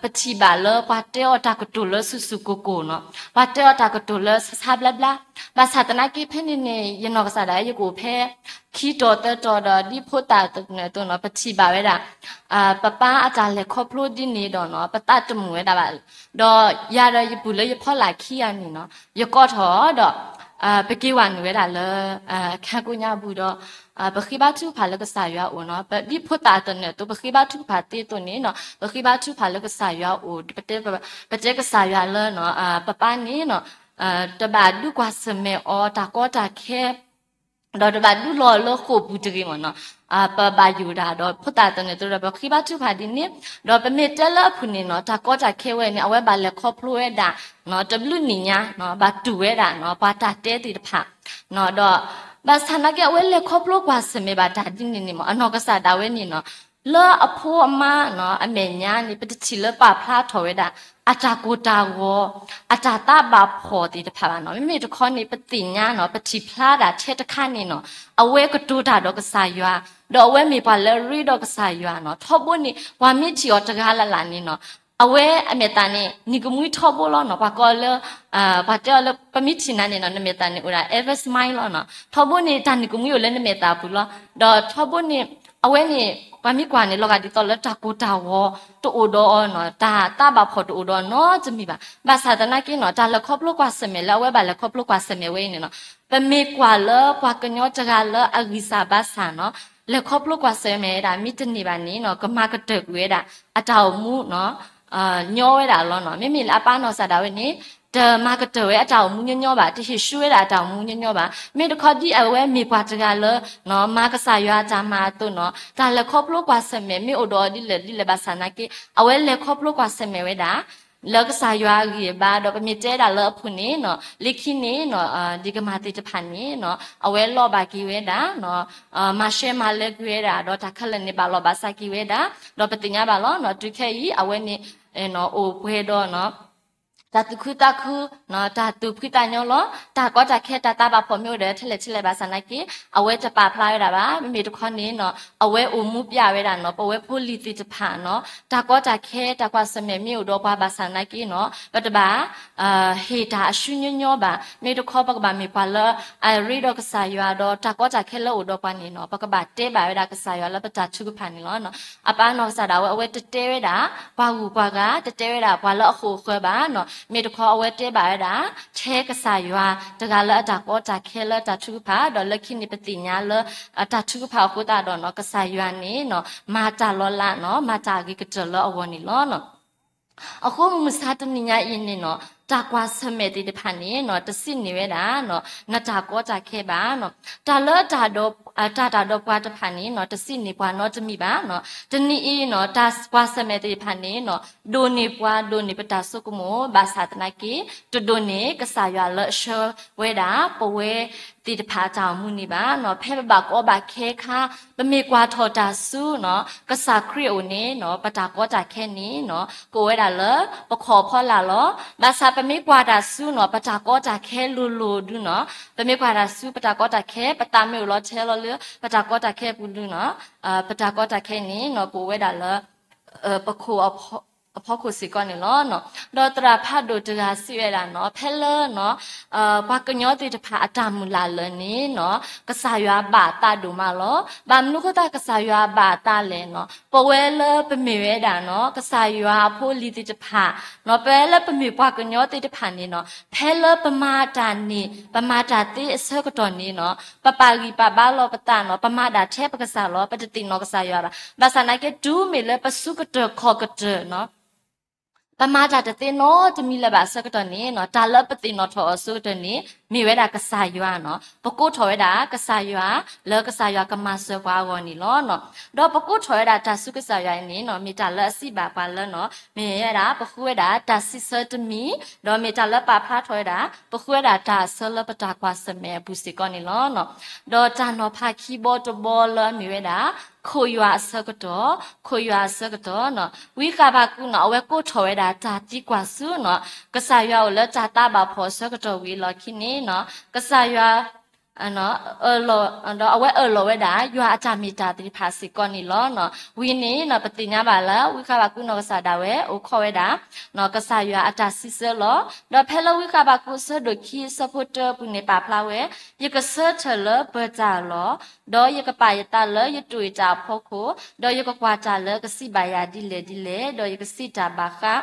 ပထံၣ်ဘၣ်လၢပှၤတဲအီၤတၢ်ကတိၤလၢဆူၣ်ဆူၣ်ကိၢ်ကိၢ်နီၤ ပှၤတဲအီၤတၢ်ကတိၤလၢဆါဆါဘျါဘျါ ဘၣ်ဆၣ်သနာ်က့ဖဲန့ၣ်န့ၣ် ယနီၢ်ကစၢ်ဒၣ်ယကအိၣ်ဖဲ ခံတီၤသၢတီၤဒီး ဒ်ဖိသၣ်သနၢၣ်အသိးနီၤ ပထံၣ်ဘၣ်ဝဲဒၣ် ပပၢ်အတၢ်လဲၤခီဖျိဒ်န့ၣ်ဒီးနီၤ ပသးတမုာ်ဝဲဒၣ်ဘၣ်. ဒီးယၤဒီးယပုၢ်လၢယဖီလာ်ခံဂၤန့ၣ်နီၤ ယကိးထီၣ်ဒီး ပက့ၤဝဲနုာ်ဝဲဒၣ်လၢ ခါကိညါပူၤဒီး ပဃ့ဘါထုကဖၣ်လၢကစၢ်ယွၤအအိၣ်နီၤ ဒ်ဖိသၣ်သနၢၣ်အသိး ပဃ့ဘါထုကဖၣ်သ့အသိးန့ၣ်နီၤ ပဃ့ဘါထုကဖၣ်လၢကစၢ်ယွၤအအိၣ် ပတဲကစၢ်ယွၤလၢ ပပၢ်န့ၣ်နီၤ တဘၣ်ဒုးကွၢ်ဆၢၣ်မဲာ်အီၤတၢ်ကီတၢ်ခဲ ဒီးတဘၣ်ဒုးလီၤလၢဃိာ်ပူၤတဂ့ၤမ့ၢ်နီၤ ပဘၣ်ယိၣ်ဒၣ်ဒီးဖိသၣ်သနၢၣ်အသိးဒီး ပဃ့ဘါထုကဖၣ်ဒ်န့ၣ် ဒီးပမ့ၢ်တဲလၢအဖုၣ်န့ၣ်နီၤ တၢ်ကီတၢ်ခဲဝဲန့ၣ် အဝဲဘၣ်လဲၤခီဖျိဝဲဒၣ် တဘျုးနံၣ်ညါ ဘၣ်တူၢ်ဝဲဒၣ် ပှၤတၢ်တဲသ့ၣ်တဖၣ် ဒီး ဘၣ်ဆၣ်သနာ်က့အဝဲလဲၤခီဖျိကွၢ်ဆၢၣ်မဲာ်ဘၣ်တၢ်ဒ်န့ၣ်န့ၣ်မ့ၢ် အနီၢ်ကစၢ်ဒၣ်ဝဲန့ၣ်နီၤ လၢအဖိအမါနီၤ အမဲာ်ညါန့ၣ် ပတထံၣ်လၢပာ်ဖျါထီၣ်ဝဲဒၣ် အတၢ်ကိၢ်တၢ်ဂီၤ အတၢ်သးဘၣ်ဖှီၣ်သ့ၣ်တဖၣ်ဘၣ်နီၤ မ့မ့ၢ်တခီန့ၣ် ပသ့ၣ်ညါနီၤ ပထံၣ်ဖျါဒၣ်ထဲတခါန့ၣ်နီၤ အဝဲကတိၤတၢ်ဒီးကစၢ်ယွၤ ဒီးအဝဲမ့ၢ်ပှၤလၢအရ့ဒီးကစၢ်ယွၤနီၤ ထီဘိန့ၣ် ပှၤမ့ၢ်ထံၣ်အီၤတဂၤလၢ်လၢ်န့ၣ်နီၤ အဝဲအမဲာ်သးန့ၣ် နံၤကမှံထီဘိလီၤနီၤ. ပှၤကိးလၢ ပှၤတဲအီၤလၢ ပမ့ၢ်ထံၣ်နၤန့ၣ်နီၤ နမဲာ်သးန့ၣ်အိၣ်ဒၣ် ever smile လီၤနီၤ. ထီဘိန့ၣ် တၢ်နံၤကမှံအိၣ်လၢနမဲာ်သးပူၤလီၤ. ဒီးထီဘိန့ၣ် အဝဲန့ၣ် ပှၤမ့ၢ်ကွၢ်န့ၣ် လီၤဂာ်ဒ်သိးလၢတၢ်ကိၢ်တၢ်ဂီၤတအိၣ်ဒီးအီၤနီၤ, တၢ်သးဘၣ်ဖှီၣ်တအိၣ်ဒီးနီတမံၤဘၣ်. ဘၣ်ဆၣ်သနာ်က့နီၤ တၢ်လဲၤခီဖျိကွၢ်ဆၢၣ်မဲာ်လၢအဝဲဘၣ်လဲၤခီဖျိကွၢ်ဆၢၣ်မဲာ်ဝဲအံၤန့ၣ်နီၤ, ပမ့ၢ်ကွၢ်လၢပှၤကညီတဂၤလၢအဂံၢ်စၢ်ဘါစၢ်နီၤ, လဲၤခီဖျိကွၢ်ဆၢၣ်မဲာ်ဝဲဒၣ် မ့ၢ်တန့ၢ်ဘၣ်န့ၣ်နီၤ ကမၤကတၢၢ်ကွံာ်ဝဲဒၣ် အတၢ်အိၣ်မူနီၤ ညီဝဲဒၣ်လီၤနီၤ. မ့မ့ၢ်လၢအပၢ်နီၢ်ကစၢ်ဒၣ်ဝဲန့ၣ် တမၤကတၢၢ်ဝဲအတၢ်အိၣ်မူညီညီဘၣ်, တဟ့ၣ်ဆူၣ်ဝဲဒၣ်အတၢ်အိၣ်မူညီညီဘၣ်. မ့ၢ်တခီဒ်အဝဲမ့ၢ်ပှၤတဂၤလၢ မၤကစၢ်ယွၤအတၢ်မၤအသိးနီၤ, တၢ်လဲၤခီဖျိကွၢ်ဆၢၣ်မဲာ်မ့ၢ်အိၣ်ဒီးအီၤဒ်လဲၣ်ဒ်လဲၣ်ဘၣ်ဆၣ်သနာ်က့ အဝဲလဲၤခီဖျိကွၢ်ဆၢၣ်မဲာ်ဝဲဒၣ် လၢကစၢ်ယွၤအဂံၢ်အဘါ, ဒီးပမ့ၢ်တဲဒၣ်လၢအဖုၣ်န့ၣ်နီၤ လၢခံန့ၣ်နီၤ ဒ်ကမၢ်သ့ၣ်တဖၣ်န့ၣ်နီၤ အဝဲလီၢ်ဘၣ်က့ၤဝဲဒၣ် မၤရှဲမၤလဲကွံာ်ဝဲဒၣ် ဒီးတၢ်ခဲလၢာ်န့ၣ် ဘၣ်လီၢ်ဘၣ်စးက့ၤဝဲဒၣ်, ဒီးပသ့ၣ်ညါဘၣ်လီၤနီၤ တုၤခဲအံၤ အဝဲန့ၣ် အိၣ်ပှဲၤဒီး တၢ်သူၣ်ခုသးခု တၢ်သူၣ်ဖှံသးညီလီၤ. တၢ်ကီတၢ်ခဲ တၢ်သးဘၣ်ဖှီၣ်မ့ၢ်အိၣ်ဒီးထဲလဲၣ်ထဲလဲၣ်ဘၣ်ဆၣ်သနာ်က့ အဝဲတပာ်ဖျါဝဲဒၣ်ဘၣ်. မ့မ့ၢ်တခီန့ၣ်နီၤ အဝဲအိၣ်မူပျဲဝဲဒၣ်နီၤ ပဝဲဖိလံၤသ့ၣ်တဖၣ်နီၤ တၢ်ကီတၢ်ခဲ တၢ်ကွၢ်ဆၢၣ်မဲာ်မ့ၢ်အိၣ်ဒီးပှၤဘၣ်ဆၣ်သနာ်က့နီၤ ပတဘၣ် ဟ့ၣ်တၢ်အဆူညီညီဘၣ်. မ့ၢ်တခီပကဘၣ်မ့ၢ်ပှၤလၢအရ့ဒီးကစၢ်ယွၤဒီး တၢ်ကီတၢ်ခဲလၢအိၣ်ဒီးပှၤန့ၣ်နီၤ ပကဘၣ်တဲဘၣ်ဝဲဒၣ်ကစၢ်ယွၤလၢပတၢ်ထုကဖၣ်န့ၣ်လီၤ. အပၢ်နီၢ်ကစၢ်ဒၣ်ဝဲ အဝဲတတဲဝဲဒၣ် ပှၤဂုၤပှၤဂၤ တတဲဝဲဒၣ်ပှၤလၢအဃိာ်အဃၢၤဘၣ်နီၤ. မ့ၢ်တခီအဝဲတဲဘၣ်ဝဲဒၣ် ထဲကစၢ်ယွၤတဂၤလၢအတၢ်ကီတၢ်ခဲလၢတၢ်ထုကဖၣ် ဒီးလၢခံန့ၣ်ပသ့ၣ်ညါလၢ တၢ်ထုကဖၣ်အဃိသတးဒီးနီၤ ကစၢ်ယွၤန့ၣ်နီၤ မၤတၢ်လီၤလးနီၤ မၤတၢ်အဂ့ၤကတၢၢ်လၢအဂီၢ်န့ၣ်လီၤ. အဃိမုၢ်မဆါတနံၤညါအံၤန့ၣ်နီၤ တၢ်ကွၢ်ဆၢၣ်မဲာ်သ့ၣ်တဖၣ်န့ၣ်နီၤ တစံးန့ၢ်ဝဲဒၣ်နီၤ နတၢ်ကီတၢ်ခဲဘၣ်နီၤ. တၢ်လၢတၢ်ဒီး တၢ်တၢ်ဒီးပှၤတဖၣ်န့ၣ်နီၤ တစံးန့ၢ်ပှၤနီတမံၤဘၣ်နီၤ. တနံၤအံၤနီၤ တၢ်ကွၢ်ဆၢၣ်မဲာ်သ့ၣ်တဖၣ်န့ၣ်နီၤ ဒိၣ်န့ၢ်ပှၤ ဒိၣ်န့ၢ်ပတၢ်ဆိကမိၣ် ဘၣ်ဆၣ်သနာ်က့ တဒိၣ်န့ၢ်ကစၢ်ယွၤလၢအဆှၢဝဲဒၣ် ပဝဲသ့ၣ်တဖၣ်အတၢ်အိၣ်မူန့ၣ်ဘၣ်နီၤ. ဖဲပဘၣ်ကီဘၣ်ခဲခါ ပမ့ၢ်ကွၢ်ထီၣ်တၢ်ဆူနီၤ ကစၢ်ခရံာ်အအိၣ်န့ၣ်နီၤ ပတၢ်ကီတၢ်ခဲန့ၣ်နီၤ ကအိၣ်ဝဲဒၣ်လၢပခီၣ်ဖီလာ်လီၤ. ဘၣ်ဆၣ်ပမ့ၢ်ကွၢ်တၢ်ဆူနီၤ ပတၢ်ကီတၢ်ခဲလိၤလိၤဒုနီၤ ပမ့ၢ်ကွၢ်တၢ်ဆူပတၢ်ကီတၢ်ခဲ ပသးမ့ၢ်အိၣ်လီၤထဲလီၤလၢ ပတၢ်ကီတၢ်ခဲပူၤဒုနီၤ ပတၢ်ကီတၢ်ခဲန့ၣ်နီၤ ကအိၣ်ဝဲဒၣ်လၢ ပခိၣ် အဖီခိၣ်စ့ၢ်ကီးန့ၣ်လီၤ. ဒီးသရၣ်ဖးဒိၣ်တဂၤစံးဝဲဒၣ်နီၤ ဖဲလၢနီၤ ပှၤကညီသ့ၣ်တဖၣ်အတၢ်မုၢ်လၢ်လၢာ်န့ၣ်နီၤ ကစၢ်ယွၤဘၣ်အသးဒိၣ်မးလီၤ. ဘၣ်မနုၤအဃိသတးကစၢ်ယွၤဘၣ်အသးလဲၣ်နီၤ ပဝဲလၢပမ့ၢ်ဝဲဒၣ်နီၤ ကစၢ်ယွၤအဖိအလံၤသ့ၣ်တဖၣ်နီၤ ပဝဲလၢပမ့ၢ်ပှၤကညီသ့ၣ်တဖၣ်န့ၣ်နီၤ ဖဲလၢပမၤတၢ်န့ၣ် ပမၤတၢ်သ့အဆၢကတီၢ်န့ၣ်နီၤ ပပာ်ဂံၢ်ပာ်ဘါလီၤပသးနီၤ ပမၤဒၣ်ထဲပကစၢ်လီၤ ပတသ့ၣ်နီၣ်ကစၢ်ယွၤဘၣ်. ဘၣ်ဆၣ်သနာ်က့ တုၤမ့ၢ်လၢပစုကတၢၢ်ခီၣ်ကတၢၢ်နီၤ ပမၤတၢ်တသ့နီတမံၤလၢၤဘၣ်အဆၢကတီၢ်န့ၣ်နီၤ တၢ်လၢပသ့ၣ်နီၣ်ထီၣ်အီၤအဆိကတၢၢ်န့ၣ် မ့ၢ်ဝဲဒၣ်ကစၢ်ယွၤနီၤ ပကိးထီၣ်ဝဲဒၣ်ကစၢ်ယွၤ လၢကစၢ်ယွၤကမၤစၢၤပှၤအဂီၢ်န့ၣ်လီၤ. ဒီးပကိးထီၣ်ဝဲဒၣ်တၢ်ဆူကစၢ်ယွၤအံၤန့ၣ်နီၤ မ့ၢ်တၢ်လၢအစံးဘၣ်ပှၤလၢနီၤ မ့ၢ်ဝဲဒၣ် ပဃုဝဲဒၣ်တၢ်စံးဆၢတမံၤ ဒီးမ့ၢ်တၢ်လၢပာ်ဖျါထီၣ်ဝဲဒၣ် ပဃုဝဲဒၣ်တၢ်အဆၢလၢပတၢ်ကွၢ်ဆၢၣ်မဲာ်အပူၤစ့ၢ်ကီးန့ၣ်လီၤ. ဒီးတၢ်နီၤဖးခံဘီတဘီလၢအမ့ၢ်ဝဲဒၣ် ခိၣ်ယွၤအဆၢကတီၢ်, ခိၣ်ယွၤအဆၢကတီၢ်နီၤ ဝံဃဘးကူးနီၤ အဝဲကိးထီၣ်ဝဲဒၣ်တၢ်သံကွၢ်ဆူနီၤ ကစၢ်ယွၤအိၣ်လၢတၢ်သးဘၣ်ဖှီၣ်အဆၢကတီၢ်ဝံၤအလီၢ်ခံန့ၣ်နီၤ ကစၢ်ယွၤ ဒီးအဝဲအၢၣ်လီၤဝဲဒၣ် ယွၤအတၢ်မ့ၢ်တၢ်သ့ၣ်တဖၣ်စ့ၢ်ကီးန့ၣ်လီၤ. ဝံၤန့ၣ်နီၤ ပသ့ၣ်ညါဘၣ်လၢ ဝံဃဘးကူးနီၢ်ကစၢ်ဒၣ်ဝဲ အိၣ်ခိးဝဲဒၣ် ကစၢ်ယွၤအတၢ်စံးဆၢလီၤ. ဒီးဖဲလၢဝံဃဘးကူးအဆၢဒိၣ်ခံ အဆၢဖိတၢအပူၤန့ၣ်ပာ်ဖျါဝဲ, ယကဆၢထၢၣ်လၢပၢၤတၢ်အလီၢ်, ဒီးယကပာ်ယသးလၢယတူၢ်ယတၢ်အဖီခိၣ်, ဒီးယကကွၢ်တၢ်လၢကစံးဘၣ်ယၤဒ်လဲၣ်ဒ်လဲၣ်, ဒီးယကစံးတၢ်ဘၣ်ဃး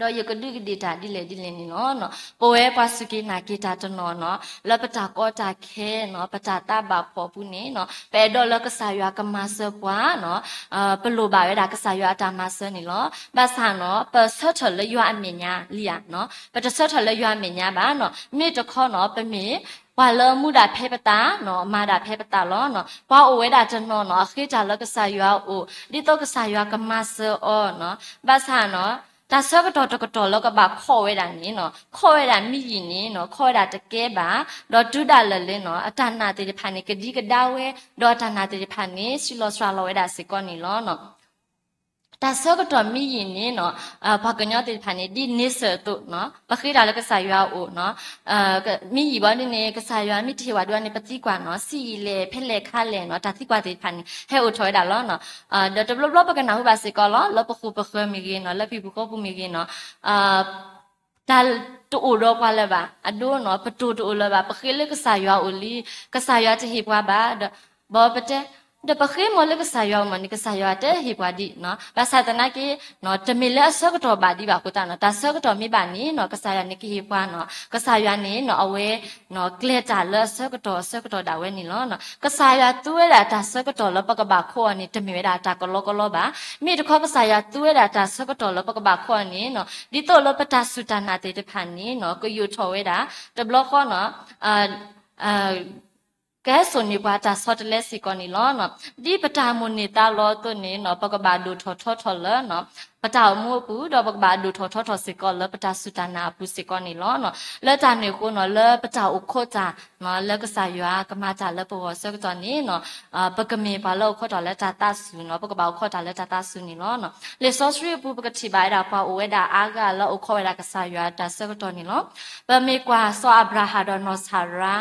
ဒီးယကဒုးကဒ့ၣ်တၢ်ဒ်လဲၣ်ဒ်လဲၣ်န့ၣ်လီၤ. ပဝဲပှၤစူၢ်က့ၤနာ်က့ၤတၢ်တနီၤနီၤ လၢပတၢ်ကီတၢ်ခဲနီၤ ပတၢ်သးဘၣ်ဖှီၣ်ပူၤန့ၣ်နီၤ ပအဲၣ်ဒိးလၢကစၢ်ယွၤကမၤစၢၤပှၤနီၤ ပလိၣ်ဘၣ်ဝဲဒၣ်ကစၢ်ယွၤအတၢ်မၤစၢၤန့ၣ်လီၤ. ဘၣ်ဆၣ်နီၤ ပဆၢထၢၣ်လၢယွၤအမဲာ်ညါလံဧါနီၤ ပတဆၢထၢၣ်လၢယွၤအမဲာ်ညါဘၣ်နီၤ မ့ၢ်တခီနီၤ ပမ့ၢ်ပှၤလၢမူဒၣ်ဖဲပသးနီၤ မၤဒၣ်ဖဲပသးလီၤနီၤ ပှၤအိၣ်ဝဲဒၣ်တနီၤနီၤ အဃ့တၢ်လၢကစၢ်ယွၤအအိၣ် ဒ်သိးကစၢ်ယွၤကမၤစၢၤအီၤနီၤ ဘၣ်ဆၣ်နီၤ တၢ်ဆၢကတီၢ်တကတီၢ်လၢကဘၣ်ခိးဝဲဒၣ်န့ၣ်နီၤ ခိးဝဲဒၣ်မ့ၢ်ယံာ်န့ၣ်နီၤ ခိးဝဲဒၣ်တကဲဘၣ် ဒီးတုၤဒၣ်လဲာ်လၢနီၤ အတၢ်နာ်သ့ၣ်တဖၣ်န့ၣ် ကဒံကဒါဝဲ ဒီးအတၢ်နာ်သ့ၣ်တဖၣ်န့ၣ် ဆံးလီၤစှၤလီၤဝဲဒၣ်စ့ၢ်ကီးန့ၣ်လီၤ. တၢ်ဆၢကတီၢ်မ့ၢ်ယံာ်န့ၣ်နီၤ, ပှၤကညီသ့ၣ်တဖၣ်န့ၣ် ဒ်န့ဆၢၣ်အသိးနီၤ, ပဃ့တၢ်လၢကစၢ်ယွၤအအိၣ်နီၤ, မ့ၢ်ယံာ်ဘၣ်ဒ်န့ၣ် ကစၢ်ယွၤမ့ၢ်တဟ့ၣ်ပှၤဒံးဘၣ်န့ၣ် ပသံကွၢ်နီၤ, ဆံးယံာ်လဲၣ် ဖဲလဲၣ်ခါလဲၣ်နီၤ, တၢ်သံကွၢ်သ့ၣ်တဖၣ်န့ၣ် ဟဲအိၣ်ထီၣ်ဝဲဒၣ်လီၤနီၤ. ဒီးတဘျီဘျီပကနၢ်ဟူဘၣ်စ့ၢ်ကီးလီၤ, လၢပဃိၣ်ပဃၢၤမ့ၢ်ဂ့ၤနီၤ, လၢပဟံၣ်ပူၤဃီပူၤမ့ၢ်ဂ့ၤနီၤ, တၢ်တအိၣ်ဒီးပှၤလၢၤဘၣ်, အဒိနီၤ, ပတိၢ်တအိၣ်လၢၤဘၣ်, ပဃ့လၢကစၢ်ယွၤအိၣ်လံ, ကစၢ်ယွၤတဟ့ၣ်ပှၤဘၣ်, ဒီးဘၣ်ပတဲ, ဒီးပဃ့မ့ၢ်လၢကစၢ်ယွၤအိၣ်မးန့ၣ် ကစၢ်ယွၤတဟ့ၣ်ပှၤဒံးနီၤ. ဘၣ်ဆၣ်သနာ်က့ တမ့ၢ်လၢအဆၢကတီၢ်ဘၣ်ဒံးဘၣ်အဃိသတးနီၤ, တၢ်ဆၢကတီၢ်မ့ၢ်ဘၣ်န့ၣ်နီၤ, ကစၢ်ယွၤန့ၣ်ကဟ့ၣ်ပှၤနီၤ, ကစၢ်ယွၤန့ၣ်နီၤ အဝဲ ကျဲၤတၢ်လၢအဆၢကတီၢ်အဆၢကတီၢ်ဒၣ်ဝဲန့ၣ်လီၤ. ကစၢ်ယွၤသူဝဲဒၣ်တၢ်ဆၢကတီၢ်လၢပကဘၣ်ခိးအီၤန့ၣ် တမ့ၢ်ဝဲဒၣ်တၢ်ကလီကလီဘၣ်. မ့ၢ်တခီကစၢ်ယွၤသူဝဲဒၣ်တၢ်ဆၢကတီၢ်လၢပကဘၣ်ခိးအီၤန့ၣ်နီၤ, ဒ်သိးလၢပတၢ်စူၢ်တၢ်နာ်သ့ၣ်တဖၣ်န့ၣ်နီၤ ကယိာ်ထီၣ်ဝဲဒၣ်, တဘျီဃီနီၤ ကဟဲစိာ်န့ၢ်ပှၤတၢ်ဆီတလဲစ့ၢ်ကီးန့ၣ်လီၤ. ဒ်ပတၢ်မိၣ်န့ၢ်သးလီအသိးန့ၣ်နီၤ ပကဘၣ်ဒိၣ်ထီၣ်ထီထီၣ်လၢ ပတၢ်အိၣ်မူအပူၤ, ဒီးပကဘၣ်ဒိၣ်ထီၣ်ထီထီၣ်စ့ၢ်ကီးလၢပတၢ်စူၢ်တၢ်နာ်အပူၤစ့ၢ်ကီးန့ၣ်လီၤ. လၢတၢ်န့ၣ်အဃိနီၤ လၢပတၢ်အိၣ်ခိးတၢ် လၢကစၢ်ယွၤကမၤတၢ်လၢပဂီၢ်အဆၢကတီၢ်န့ၣ်နီၤ, ပကမ့ၢ်ပှၤလၢအိၣ်ခိးတၢ်လၢတၢ်သးစူၤနီၤ, ပကဘၣ်အိၣ်ခိးတၢ်လၢတၢ်သးစူၤန့ၣ်လီၤ. လံာ်စီဆှံအပူၤ ပကထံၣ်ဘၣ်ဝဲဒၣ်ပှၤအိၣ်ဝဲဒၣ်အါဂၤလၢအအိၣ်ခိးဝဲဒၣ်ကစၢ်ယွၤတၢ်ဆၢကတီၢ်န့ၣ်လီၤ. ပမ့ၢ်ကွၢ်စီၤအၤဘြၤဟၣ်ဒီးနီၢ်စၤရါ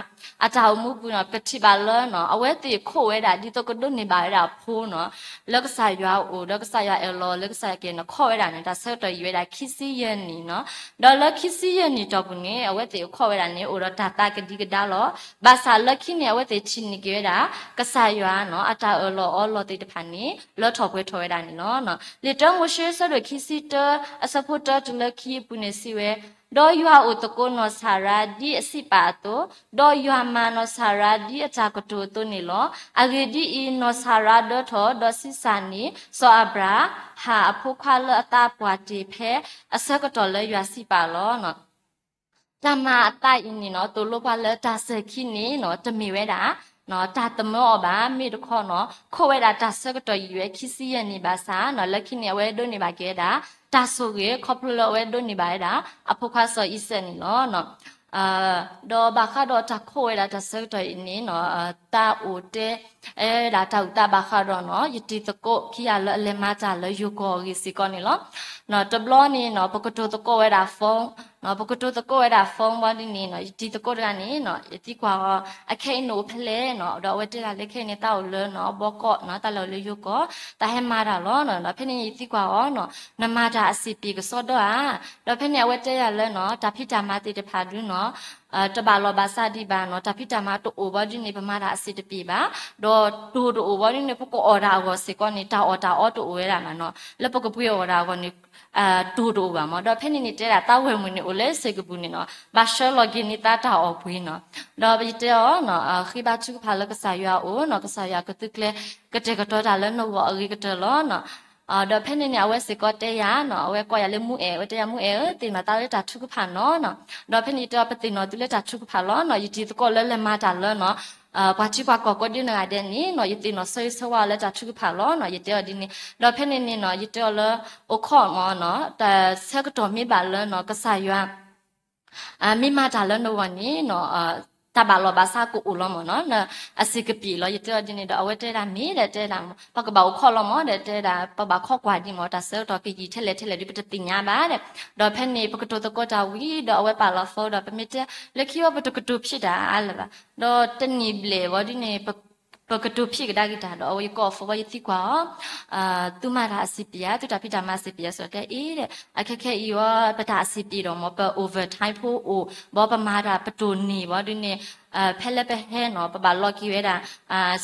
အတၢ်အိၣ်မူပူၤနီၤ ပထံၣ်ဘၣ်လၢနီၤ အဝဲသ့ၣ်ခိးဝဲဒၣ်ဒ်သိးကဒိးန့ၢ်ဘၣ်ဝဲဒၣ်အဖိနီၤ, လၢကစၢ်ယွၤအအိၣ် ဒီးကစၢ်ယွၤအၢၣ်လီၤ လၢကစၢ်ယွၤက့ၤနီၤ ခိးဝဲဒၣ်န့ၣ် တၢ်ဆၢကတီၢ်ယံာ်ဝဲဒၣ်ခံဆံယဲၢ်နံၣ်နီၤ. ဒီးလၢခံဆံယဲၢ်နံၣ်တီၢ်ပူၤန့ၣ် အဝဲသ့ၣ်အခိးဝဲဒၣ်န့ၣ် အိၣ်ဒီးတၢ်သးကဒံကဒါလီၤ. ဘၣ်ဆၣ်လၢခံန့ၣ် အဝဲသ့ၣ်ထံၣ်န့ၢ်က့ၤဝဲဒၣ် ကစၢ်ယွၤနီၤ အတၢ်အၢၣ်လီၤအီလီၤသ့ၣ်တဖၣ်န့ၣ် လၢထီၣ်ပှဲၤထီၣ်ဝဲဒၣ်န့ၣ်လီၤ. လံာ်တၢမိၤၡ့အဆၢဒိၣ်ခံဆံတၢ အဆၢဖိတၢတုၤလၢခံအပူၤန့ၣ်စံးဝဲ, ဒီးယွၤအိၣ်သကိးနီၢ်စၤရါဒ်အစံးပာ်အသိး, ဒီးယွၤမၤနီၢ်စၤရါဒ်အတၢ်ကတိၤအသိးန့ၣ်လီၤ. အဂ့ၢ်ဒ်အံၤ, နီၢ်စၤရါဒၢထီၣ် ဒီးဆံးစၢ်န့ၢ် စီၤအၤဘြၤဟၣ်အဖိခွါလၢအသးပှၢ်တ့ၢ်ဖဲအဆၢကတီၢ်လၢယွၤစံးပာ်လီၤ. တၢ်မၤအသးအံၤန့ၣ်နီၤ သိၣ်လိပှၤလၢတၢ်စၢၤခံန့ၣ်နီၤ တမ့ၢ်ဝဲဒၣ် တၢ်သမၢအီၤဘၣ်. မ့ၢ်တခီနီၤ ခိးဝဲဒၣ်တၢ်ဆၢကတီၢ်ယံာ်ဝဲခံဆံယဲၢ်နံၣ်ဘၣ်ဆၣ်နီၤ လၢခံန့ၣ် အဝဲဒိးန့ၢ်ဘၣ်က့ၤဝဲဒၣ် တၢ်ဆိၣ်ဂ့ၤ ခီဖျိလၢအဝဲဒိးန့ၢ်ဘၣ်ဝဲဒၣ် အဖိခွါစီၤအံၤစဲးန့ၣ်လီၤ. ဒီးဘၣ်ဃးဒီးတၢ်ခိးဝဲဒၣ်တၢ်ဆၢကတီၢ်အံၤန့ၣ်နီၤ တၢ်အိၣ်တဲ ဝဲဒၣ်တၢ်အုၣ်သးဘၣ်ဃးဒီးနီၤ ယတံၤသကိးခံဂၤလၢအလဲၤမၤတၢ်လၢယိၤကီၢ်အဂ့ၢ်စ့ၢ်ကီးန့ၣ်လီၤ. တဘျီန့ၣ်နီၤ ပကတိၤသကိးဝဲဒၣ် phone နီၤ ပကတိၤသကိးဝဲဒၣ် phone ဘၣ်ဒ်န့ၣ်နီၤ ယတံၤသကိးတဂၤန့ၣ်နီၤ ယသံကွၢ်အီၤ အခဲအံၤနအိၣ်ဖဲလဲၣ်နီၤ ဒီးအဝဲတဲဒၣ်လၢခဲအံၤန့ၣ် သးအိၣ်လၢနီၤ ဘီကီးနီၤ သးလဲၤအိၣ်လၢယိၤကီၢ် သးဟဲမၤတၢ်လီၤနီၤ ဒီးဖဲန့ၣ်ယသံကွၢ်အီၤနီၤ နမၤတၢ်အဆံးပံၤကစီဒီဧါ ဒီးဖဲန့ၣ်အဝဲတဲယၤလၢနီၤ တၢ်ဖံးတၢ်မၤသ့ၣ်တဖၣ်ဒုနီၤ တဘၣ်လီၤဘၣ်စးဒံးဘၣ်နီၤ တၢ်ဖံးတၢ်မၤတအိၣ်ဘၣ်ဒ်န့ၣ် ပမၤတၢ်အဆံးတပံၤဘၣ် ဒီးတိၢ်တအိၣ်ဘၣ်ဒ်န့ၣ် ပကအီၣ်တၢ်အဂီၢ်စ့ၢ်ကီးန့ၣ် တၢ်အီၣ်တၢ်အီတအိၣ်ဝဲဒၣ်ဘၣ်နီၤ လၢပကပှ့ၤအီၣ်တၢ်အဂီၢ်န့ၣ် တိၢ်တအိၣ်ဘၣ်မး ဒီးဖဲန့ၣ်န့ၣ်တဲဒၣ် သးဝဲၢ်မုၢ်န့ၣ်အိၣ်လၢစ့ၢ်ကပူၤန့ၣ်နီၤ ဘၣ်ဆှၢလီၤက့ၤန့ၢ်သးတၢ်အီၣ်ပှ့ၤနီၤ ဒီးယတဲအီၤနီၤ ဃ့ဘါထုကဖၣ်လၢကစၢ်ယွၤအအိၣ်နီၤ ကစၢ်ယွၤကသုကျဲ ကတဲာ်ကတီၤတၢ်လၢနဂီၢ်အဂ့ၤကတၢၢ်လီၤနီၤ ဒီးဖဲန့ၣ်န့ၣ် အဝဲစ့ၢ်ကီးတဲယၤနီၤ အဝဲကိးယၤလၢမူအဲၣ် အဝဲတဲယၤမူအဲၣ်ဧၢ သ့ၣ်နီၣ်သးလၢတၢ်ထုကဖၣ်နီၤနီၤ ဒီးဖဲန့ၣ်ယတဲအီၤ ပသ့ၣ်နီၣ်သုလၢတၢ်ထုကဖၣ်လီၤနီၤ ယတံၤသကိးလၢလဲၤမၤတၢ်လၢနီၤ ပှၤထံပှၤကီၢ်ကိးဒ်နဂၤဒဲးန့ၣ်နီၤ ယသ့ၣ်နီၣ်ဆၢဂ့ၤဆၢဝါအီၤလၢတၢ်ထုကဖၣ်လီၤနီၤ ယတဲအီၤဒ်န့ၣ် ဒီးဖဲန့ၣ်န့ၣ်နီၤ ယတဲအီၤလၢ အိၣ်ခိးမးနီၤ တၢ်ဆၢကတီၢ်မ့ၢ်ဘၣ်လၢနီၤ ကစၢ်ယွၤ မ့ၢ်မၤတၢ်လၢနဂီၢ်န့ၣ်နီၤ တၢ်ဘၣ်လီၤဘၣ်စးကအိၣ်လီၤမးနီၤ အဆံးကပံာ်လီၤ ယတဲအီၤဒ်န့ၣ်ဒီး အဝဲတဲဒၣ်မ့ၢ်ဒီးတဲဒၣ် ပကဘၣ်အိၣ်ခိးလီၤမးဒီးတဲဒၣ် ပဘၣ်ခိးကွၢ်ဒံးမး တၢ်ဆၢကတီၢ်ကယံာ်ထဲလဲၣ်ထဲလဲၣ်ဒ်ပတသ့ၣ်ညါဘၣ်ဒီး ဒီးဖဲန့ၣ် ပကတိၤသကိးတၢ်ဝံၤဒီး အဝဲပာ်လီၤ phone ဒီး ပမ့ၢ်တဲ လၢခံဝဲပတကတိၤဖျါတၢ်အါလၢၤဘၣ် ဒီးတနံၣ်ဘျဲၣ်ဝံၤဒ်န့ၣ် ပကတိၤဖျါကဒါက့ၤတၢ်ဒီး အဝဲယကိး phone ဝံၤ ယသံကွၢ်အီၤ သုမၤတၢ်အဆံးပံၤဧါ သုတၢ်ဖံးတၢ်မၤအဆံးပံၤဧါ စံးတဲအံၤဒီး အခဲခဲအံၤဝဲ ပတၢ်အဆံးပံၤဒီးမး ပ overtime ဖိအိၣ် ဘၣ်ပမၤတၢ်ပတိၢ်န့ၢ်ဝံၤဒ်န့ၣ် ဖဲလၢပဟဲနီၤ ပဘၣ်လီၤက့ၤဝဲဒၣ်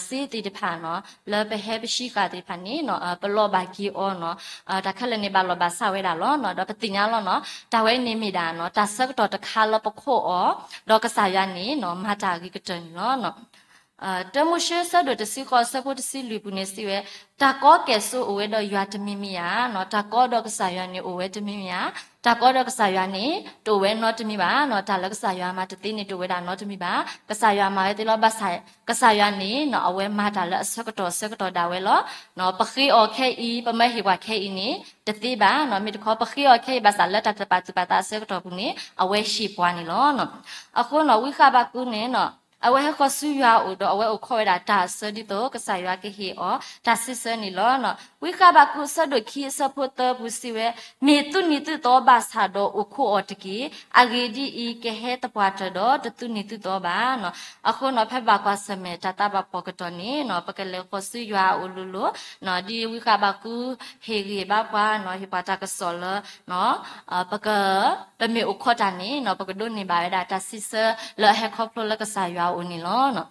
စ့သ့ၣ်တဖၣ်နီၤ လၢပဟဲပဆံဃာ်သ့ၣ်တဖၣ်န့ၣ်နီၤ ပလီၢ်ဘၣ်က့ၤအီၤနီၤ တၢ်ခဲလၢာ်န့ၣ် ဘၣ်လီၢ်ဘၣ်စးဝဲဒၣ်လီၤနီၤ ဒီးပသ့ၣ်ညါလီၤနီၤ တၢ်ဝဲန့ၣ်မ့ၢ်ဒၣ်နီၤ တၢ်ဆၢကတီၢ်တခါလၢပခိးအီၤ ဒီးကစၢ်ယွၤန့ၣ်နီၤ မၤတၢ်အဂ့ၤကတၢၢ်န့ၣ်လီၤ. တၢမိၤၡ့အဆၢဒိၣ်တဆံဃိး အဆၢဖိတဆံလွံၢ်ပူၤန့ၣ်စံးဝဲ, တၢ်ကီကဲၣ်ဆိးအိၣ်ဝဲဒီးယွၤတမံၤမံၤဧါနီၤ, တၢ်ကီဒီးကစၢ်ယွၤန့ၣ်အိၣ်ဝဲတမံၤမံၤဧါ, တၢ်ကီဒီးကစၢ်ယွၤန့ၣ် တအိၣ်ဝဲနီတမံၤဘၣ်နီၤ, တၢ်လၢကစၢ်ယွၤမၤတသ့န့ၣ် တအိၣ်ဝဲဒၣ်နီတမံၤဘၣ်, ကစၢ်ယွၤမၤဝဲသ့လီၤ. ဘၣ်ဆၣ် ကစၢ်ယွၤန့ၣ်နီၤ အဝဲမၤတၢ်လၢအဆၢကတီၢ်ဆၢကတီၢ်ဒၣ်ဝဲလီၤ. ပဃ့အီၤခဲအံၤ ပမၢဟ့ၣ်ပှၤခဲအံၤန့ၣ် တသ့ဘၣ်နီၤ, မ့ၢ်တခီ ပဃ့အီၤခဲအံၤ ဘၣ်ဆၣ်လၢတၢ်တပာ်သူၣ်ပာ်သးအဆၢကတီၢ်ပူၤန့ၣ် အဝဲဟ့ၣ်ပှၤန့ၣ်လီၤ. အဃိနီၤ ဝံဃာ်ဘၣ်ကူန့ၣ်နီၤ အဝဲဟဲဃီၤဆူယွၤအအိၣ်ဒီး အဝဲအိၣ်ခိးဝဲဒၣ်တၢ်အစၢဒ်သိး ကစၢ်ယွၤကဟ့ၣ်အီၤတၢ်စံးဆၢန့ၣ်လီၤ. ဝံဃဘးကူးအဆၢဒိၣ်ခံအဆၢဖိသၢပူၤစံးဝဲ, မ့ၢ်သူၣ်နံၤသူၣ်သီဘၣ်ဆၣ်ဒီးအိၣ်ခိးအီၤတက့ၢ်. အဂ့ၢ်ဒ်အံၤ, ကဟဲသပှၢ်တၢၢ်ဒီးတသူၣ်နံၤသူၣ်သီဘၣ်. အဃိန့ၣ် ဖဲဘၣ်ကွၢ်ဆၢၣ်မဲာ်တၢ်သးဘၣ်ဖှီၣ်ကတီၢ်န့ၣ် ပကလဲၤဃီၤဆူယွၤအအိၣ်လိၤလိၤ, ဒ်ဝံဃဘးကူးဟ့ၣ်ဂံၢ်ဘါပှၤ, ဟ့ၣ်ပှၤတၢ်ကစီၣ်လၢ ပက, ပမ့ၢ်အိၣ်ခိးတၢ်န့ၣ် ပကဒိးန့ၢ်ဘၣ်ဝဲဒၣ်တၢ်စံးဆၢလၢအဟဲခီဖျိလၢကစၢ်ယွၤအအိၣ်န့ၣ်လီၤ.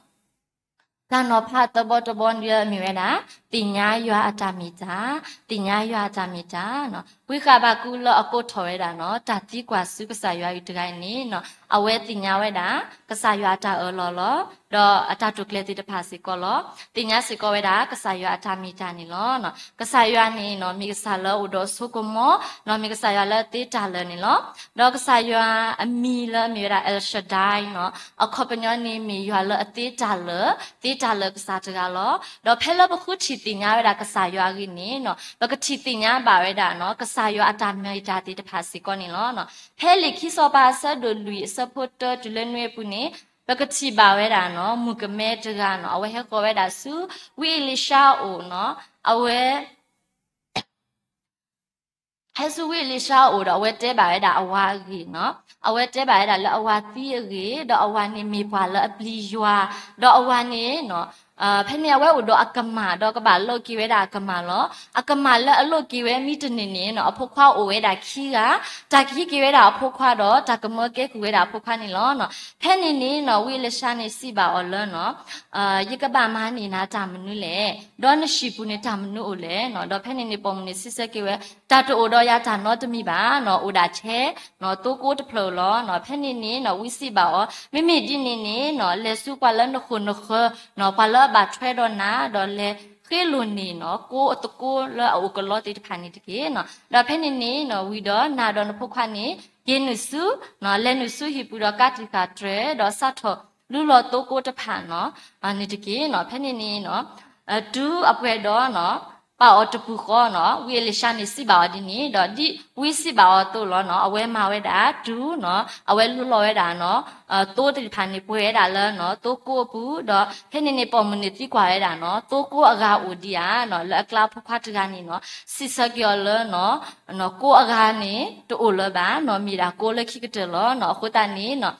တၢ်နီၤဖးသၢဘီတဘီလၢအမ့ၢ်ဝဲဒၣ် သ့ၣ်ညါယွၤအတၢ်မ့ၢ်တၢ်, သ့ၣ်ညါယွၤအတၢ်မ့ၢ်တၢ်. ဝံဃဘးကူးလၢအကိးထီၣ်ဝဲဒၣ်န့ၣ် တၢ်သံကွၢ်ဆူကစၢ်ယွၤအံၤတဂၤအံၤန့ၣ် အဝဲသ့ၣ်ညါဝဲဒၣ် ကစၢ်ယွၤအတၢ်အၢၣ်လီၤလီၤ, ဒီးအတၢ်တိာ်ကျဲၤသ့ၣ်တဖၣ်စ့ၢ်ကီးလီၤ. သ့ၣ်ညါစ့ၢ်ကီးဝဲဒၣ် ကစၢ်ယွၤအတၢ်မ့ၢ်တၢ်န့ၣ်လီၤ. ကစၢ်ယွၤန့ၣ် မ့ၢ်ကစၢ်လၢအအိၣ်ဒီးအစိကမီၤ, မ့ၢ်ကစၢ်ယွၤလၢအသ့တၢ်လၢာ်န့ၣ်လီၤ. ဒီးကစၢ်ယွၤအမံၤလၢအမ့ၢ်ဝဲဒၣ် El Shaddai န့ၣ် အခီပညီန့ၣ် မ့ၢ်ယွၤလၢအသ့တၢ်လၢာ်, သ့တၢ်လၢာ်ကစၢ်တဂၤလီၤ. ဒီးဖဲလၢပဃုထံၣ်သ့ၣ်ညါဝဲဒၣ်ကစၢ်ယွၤအဂ့ၢ်န့ၣ် ပကထံၣ်သ့ၣ်ညါဘၣ်ဝဲဒၣ် ကစၢ်ယွၤအတၢ်မ့ၢ်တၢ်သ့ၣ်တဖၣ်စ့ၢ်ကီးန့ၣ်လီၤ. ဖဲလံာ်ခံစီၤပၤအဆၢဒိၣ်လွံၢ်အဆၢဖိတၢတုၤလၢနွံအပူၤန့ၣ် ပကထံၣ်ဘၣ်ဝဲဒၣ် မုၣ်ကမဲတဂၤန့ၣ် အဝဲဟဲဃီၤဝဲဒၣ်ဆူ ဝံအ့လံၡါအအိၣ်န့ၣ် အဝဲ ဟဲဆူဝံအ့လံၡါအအိၣ်ဒီး အဝဲတဲဘၣ်ဝဲဒၣ်အဝၤအဂ့ၢ်န့ၣ်, အဝဲတဲဘၣ်ဝဲဒၣ်လၢအဝၤသံအဂ့ၢ်, ဒီးအဝၤန့ၣ်မ့ၢ်ပှၤလၢအပျံၤယွၤ, ဒီးအဝၤန့ၣ် ဖဲန့ၣ်အဝဲအိၣ်ဒီးအကမၢ် ဒီးကဘၣ်လိးက့ၤဝဲဒၣ်အကမၢ်လီၤ. အကမၢ်လၢအလိးက့ၤဝဲမ့ၢ်တန့ၢ်န့ၣ် အဖိခွါအိၣ်ဝဲဒၣ်ခံဂၤ, တၢ်ကဟံးက့ၤဝဲဒၣ်အဖိခွါဒီး တၢ်ကမၢကဲကုၢ်ဝဲဒၣ်အဖိခွါန့ၣ်လီၤ. ဖဲန့ၣ်န့ၣ် ဝံအ့လံၡါန့ၣ်စံးဘၣ်အီၤလၢ ယကဘၣ်မၤန့ၢ်နၤတၢ်မနုၤလဲၣ်, ဒီးနဟံၣ်ပူၤန့ၣ်တၢ်မနုၤအိၣ်လဲၣ်. ဒီးဖဲန့ၣ်န့ၣ် ပိာ်မုၣ်န့ၣ်စံးဆၢက့ၤဝဲ, တၢ်တအိၣ်ဒီးယၤတၢ်နီတမံၤဘၣ်န့ၣ်, အိၣ်ဒၣ်ထဲ သိကိးတဖျၢၣ်လီၤ. ဖဲန့ၣ်န့ၣ် ဝံစံးဘၣ်အီၤ, မ့မ့ၢ်ဒ်န့ၣ်န့ၣ် လဲၤဆူပှၤလၢနဃိာ်နဃၢၤ, ပှၤလၢအဘၣ်ထွဲဒီးနၤ, ဒီးလဲၤဃ့လိာ်န့ၢ် ကိးအသကိးလၢအအိၣ်ကလီသ့ၣ်တဖၣ်န့ၣ်တက့ၢ်. ဒီးဖဲန့ၣ်န့ၣ် ဝံဒီးနၤဒီးနဖိခွါန့ၣ် က့ၤနုာ်ဆူ, လဲၤနုာ်ဆူဟံၣ်ပူၤဒီးကးတံာ်ဃာ်တြဲၤ, ဒီးစးထီၣ်လူလီၤသိကိးတဖၣ်န့ၣ်တက့ၢ်. ဖဲန့ၣ်န့ၣ် တုၤအပှဲၤဒီး ပာ်အီၤတပူၤဃီန့ၣ်, ဝံအ့လံၡါန့ၣ်စံးဘၣ်အီၤဒ်န့ၣ်, ဒီးဒ်ဝံစံးဘၣ်အီၤအသိးလီၤန့ၣ်, အဝဲမၤဝဲဒၣ်တုၤန့ၣ်, အဝဲလူလီၤဝဲဒၣ်န့ၣ်, သိသ့ၣ်တဖၣ်န့ၣ် ပှဲၤဝဲဒၣ်လၢန့ၣ် သိကိးအပူၤ, ဒီးဖဲန့ၣ်န့ၣ် ပိာ်မုၣ်န့ၣ်သံကွၢ်ဝဲဒၣ်န့ၣ်, သိကိးအဂၤအိၣ်ဒံးဧါန့ၣ်, လၢအကျါအဖိခွါတဂၤန့ၣ်န့ၣ်, စံးဆၢက့ၤအီၤလၢန့ၣ် ကိးအဂၤန့ၣ် တအိၣ်လၢၤဘၣ်န့ၣ်, မ့ၢ်ဒၣ်ကိးလၢခံကတၢၢ်လီၤန့ၣ်. အဃိသတးန့ၣ်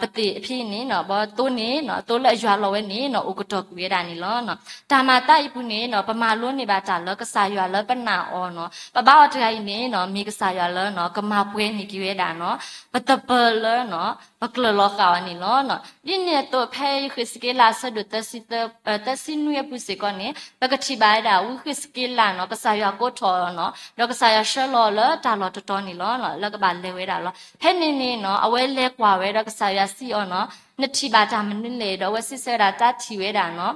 ပသ့ၣ်ဖဲန့ၣ် ဘီသိန့ၣ် သိလၢအယွၤလီၤဝဲန့ၣ် အိၣ်ကတီၢ်ကွံာ်ဝဲဒၣ်န့ၣ်လီၤ. တၢ်မၤသးအံၤပူၤန့ၣ် ပမၤလိန့ၢ်ဘၣ်တၢ်လၢကစၢ်ယွၤလၢပနာ်အီၤန့ၣ်, ပဘါအီၤတဂၤအံၤန့ၣ် မ့ၢ်ကစၢ်ယွၤလၢ ကမၤပှဲၤန့ၢ်က့ၤဝဲဒၣ်န့ၣ် ပသပၢၤလၢ ပကျၢၤလီၤဃာ်အီၤန့ၣ်လီၤ. ဒ်န့ၣ်အသိး ဖဲယဃ့းစက့လးအဆၢဒိၣ် သၢဆံနွံအပူၤစ့ၢ်ကီးန့ၣ် ပကထံၣ်ဘၣ်ဝဲဒၣ် ဝံဃ့းစက့လးန့ၣ် ကစၢ်ယွၤကိးထီၣ်အီၤန့ၣ် ဒီးကစၢ်ယွၤဆှၢလီၤအီၤလၢတၢ်လီၢ်တတီၤန့ၣ်လီၤ. လၢကဘၣ်လဲၤဝဲဒၣ်လီၤ. ဖဲန့ၣ်န့ၣ် အဝဲလဲၤကွၢ်ဝဲဒီးကစၢ်ယွၤစံးအီၤန့ၣ် နထံၣ်ဘၣ်တၢ်မနုၤလဲၣ်, ဒီးအဝဲစံးဆၢဝဲဒၣ်တၢ်ထံၣ်ဝဲဒၣ်န့ၣ်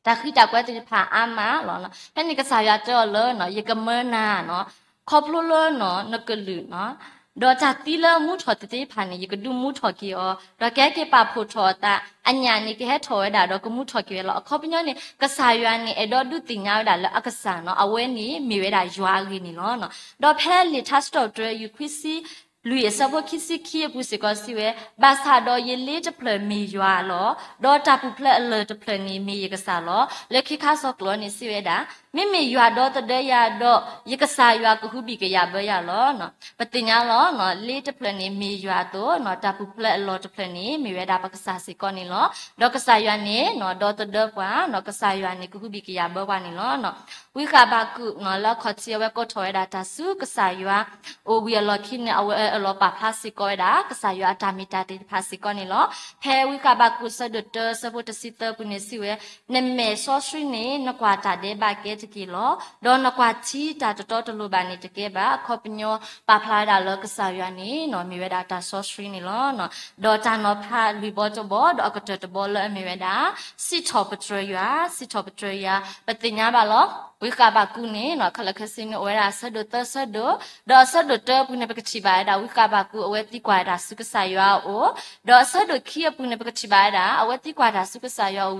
တၢ်ဃံတၢ်ကွဲသ့ၣ်တဖၣ်အါမးလီၤ. ဖဲန့ၣ်ကစၢ်ယွၤတဲအီၤလၢ ယကမၢနၤန့ၣ် ခီဖျိလၢ နကလုၢ်န့ၣ် ဒီးတၢ်သံလၢအမူထီၣ်သ့ၣ်တဖၣ်န့ၣ် ယကဒုးမူထီၣ်က့ၤအီၤ, ဒီးကဟဲက့ၤပာ်ဖှိၣ်ထီၣ်အသးအညၣ်န့ၣ် ကဟဲထီၣ်ဝဲဒၣ်ဒီးကမူထီၣ်က့ၤဝဲလီၤ. အခီပညီန့ၣ် ကစၢ်ယွၤန့ၣ် အဲၣ်ဒိးဒုးသ့ၣ်ညါဝဲဒၣ်လၢအကစၢ်န့ၣ် အဝဲန့ၣ်မ့ၢ်ဝဲဒၣ်ယွၤအဂ့ၢ်န့ၣ်လီၤ. ဒီးဖဲလံာ်ထါစံးထီၣ်ပတြၢၤ ယူၢ်ခွံဆံ လွံၢ်အဆၢဖိခံဆံခံအပူၤစ့ၢ်ကီးစံးဝဲ, ဘၣ်ဆၣ်ဒီးယလ့တဖျၢၣ်မ့ၢ်ယွၤလီၤ, ဒီးတၢ်ပူၤဖျဲးအလၢၢ်တဖျၢၣ်န့ၣ်မ့ၢ်ယကစၢ်လီၤ. လၢခံခါဆၢကျိၤန့ၣ်စံးဝဲဒၣ်, မ့မ့ၢ်ယွၤဒီသဒၢယၤဒီး ယကစၢ်ယွၤကဟုဘံၣ်ကယာ်ဘၢယၤလီၤ. ပသ့ၣ်ညါလီၤ, လ့တဖျၢၣ်န့ၣ်မ့ၢ်ယွၤအသိး, တၢ်ပူၤဖျဲးအလၢၢ်တဖျၢၣ်န့ၣ်မ့ၢ်ဝဲဒၣ်ပကစၢ်စ့ၢ်ကီးန့ၣ်လီၤ. ဒီးကစၢ်ယွၤန့ၣ် ဒီသဒၢပှၤ, ကစၢ်ယွၤန့ၣ်ကဟုဘံၣ်ကယာ်ဘၢပှၤန့ၣ်လီၤ. ဝံဃဘးကူး လၢအခီၣ်ထံးအဝဲကိးထီၣ်ဝဲဒၣ်တၢ်ဆူကစၢ်ယွၤအိၣ်ဝံၤအလီၢ်ခံန့ၣ် အဝဲအၢၣ်လီၤပာ်ဖျါစ့ၢ်ကီးဝဲဒၣ် ကစၢ်ယွၤအတၢ်မ့ၢ်တၢ်သ့ၣ်တဖၣ်စ့ၢ်ကီးန့ၣ်လီၤ. ဖဲဝံဃဘးကူးအဆၢဒိၣ်တၢအဆၢဖိတဆံသၢပူၤန့ၣ်စံးဝဲ, နမဲာ်စီဆှံန့ၣ် နကွၢ်တၢ်ဒဲးဘးကဲတက့ၢ်လီၤ. ဒီးနကွၢ်ထံတၢ်တတီတလိၤဘၣ်န့ၣ်တကဲဘၣ်. အခီပညီပာ်ဖျါဝဲဒၣ်လၢကစၢ်ယွၤန့ၣ် မ့ၢ်ဝဲဒၣ်တၢ်စီဆှံန့ၣ်လီၤ. ဒီးတၢ်နီၤဖးလွံၢ်ဘီတဘီ ဒီးအကတၢၢ်တဘီလၢအမ့ၢ်ဝဲဒၣ် စံးထီၣ်ပတြၢၤယွၤ, စံးထီၣ်ပတြၢၤယွၤ, ပသ့ၣ်ညါဘၣ်လီၤ. ဝံဃဘးကူးန့ၣ် ခဲလၢာ်ခဲဆ့န့ၣ်အိၣ်ဝဲဒၣ်အဆၢဒိၣ်သၢဆၢဒိၣ်, ဒီးအဆၢဒိၣ်တၢအပူၤန့ၣ် ပကထံၣ်ဘၣ်ဝဲဒၣ် ဝံဃဘးကူးအဝဲသံကွၢ်ဝဲဒၣ်ဆူကစၢ်ယွၤအအိၣ်, ဒီးအဆၢဒိၣ်ခံအပူၤန့ၣ် ပကထံၣ်ဘၣ်ဝဲဒၣ် အဝဲသံကွၢ်တၢ်ဆူကစၢ်ယွၤအ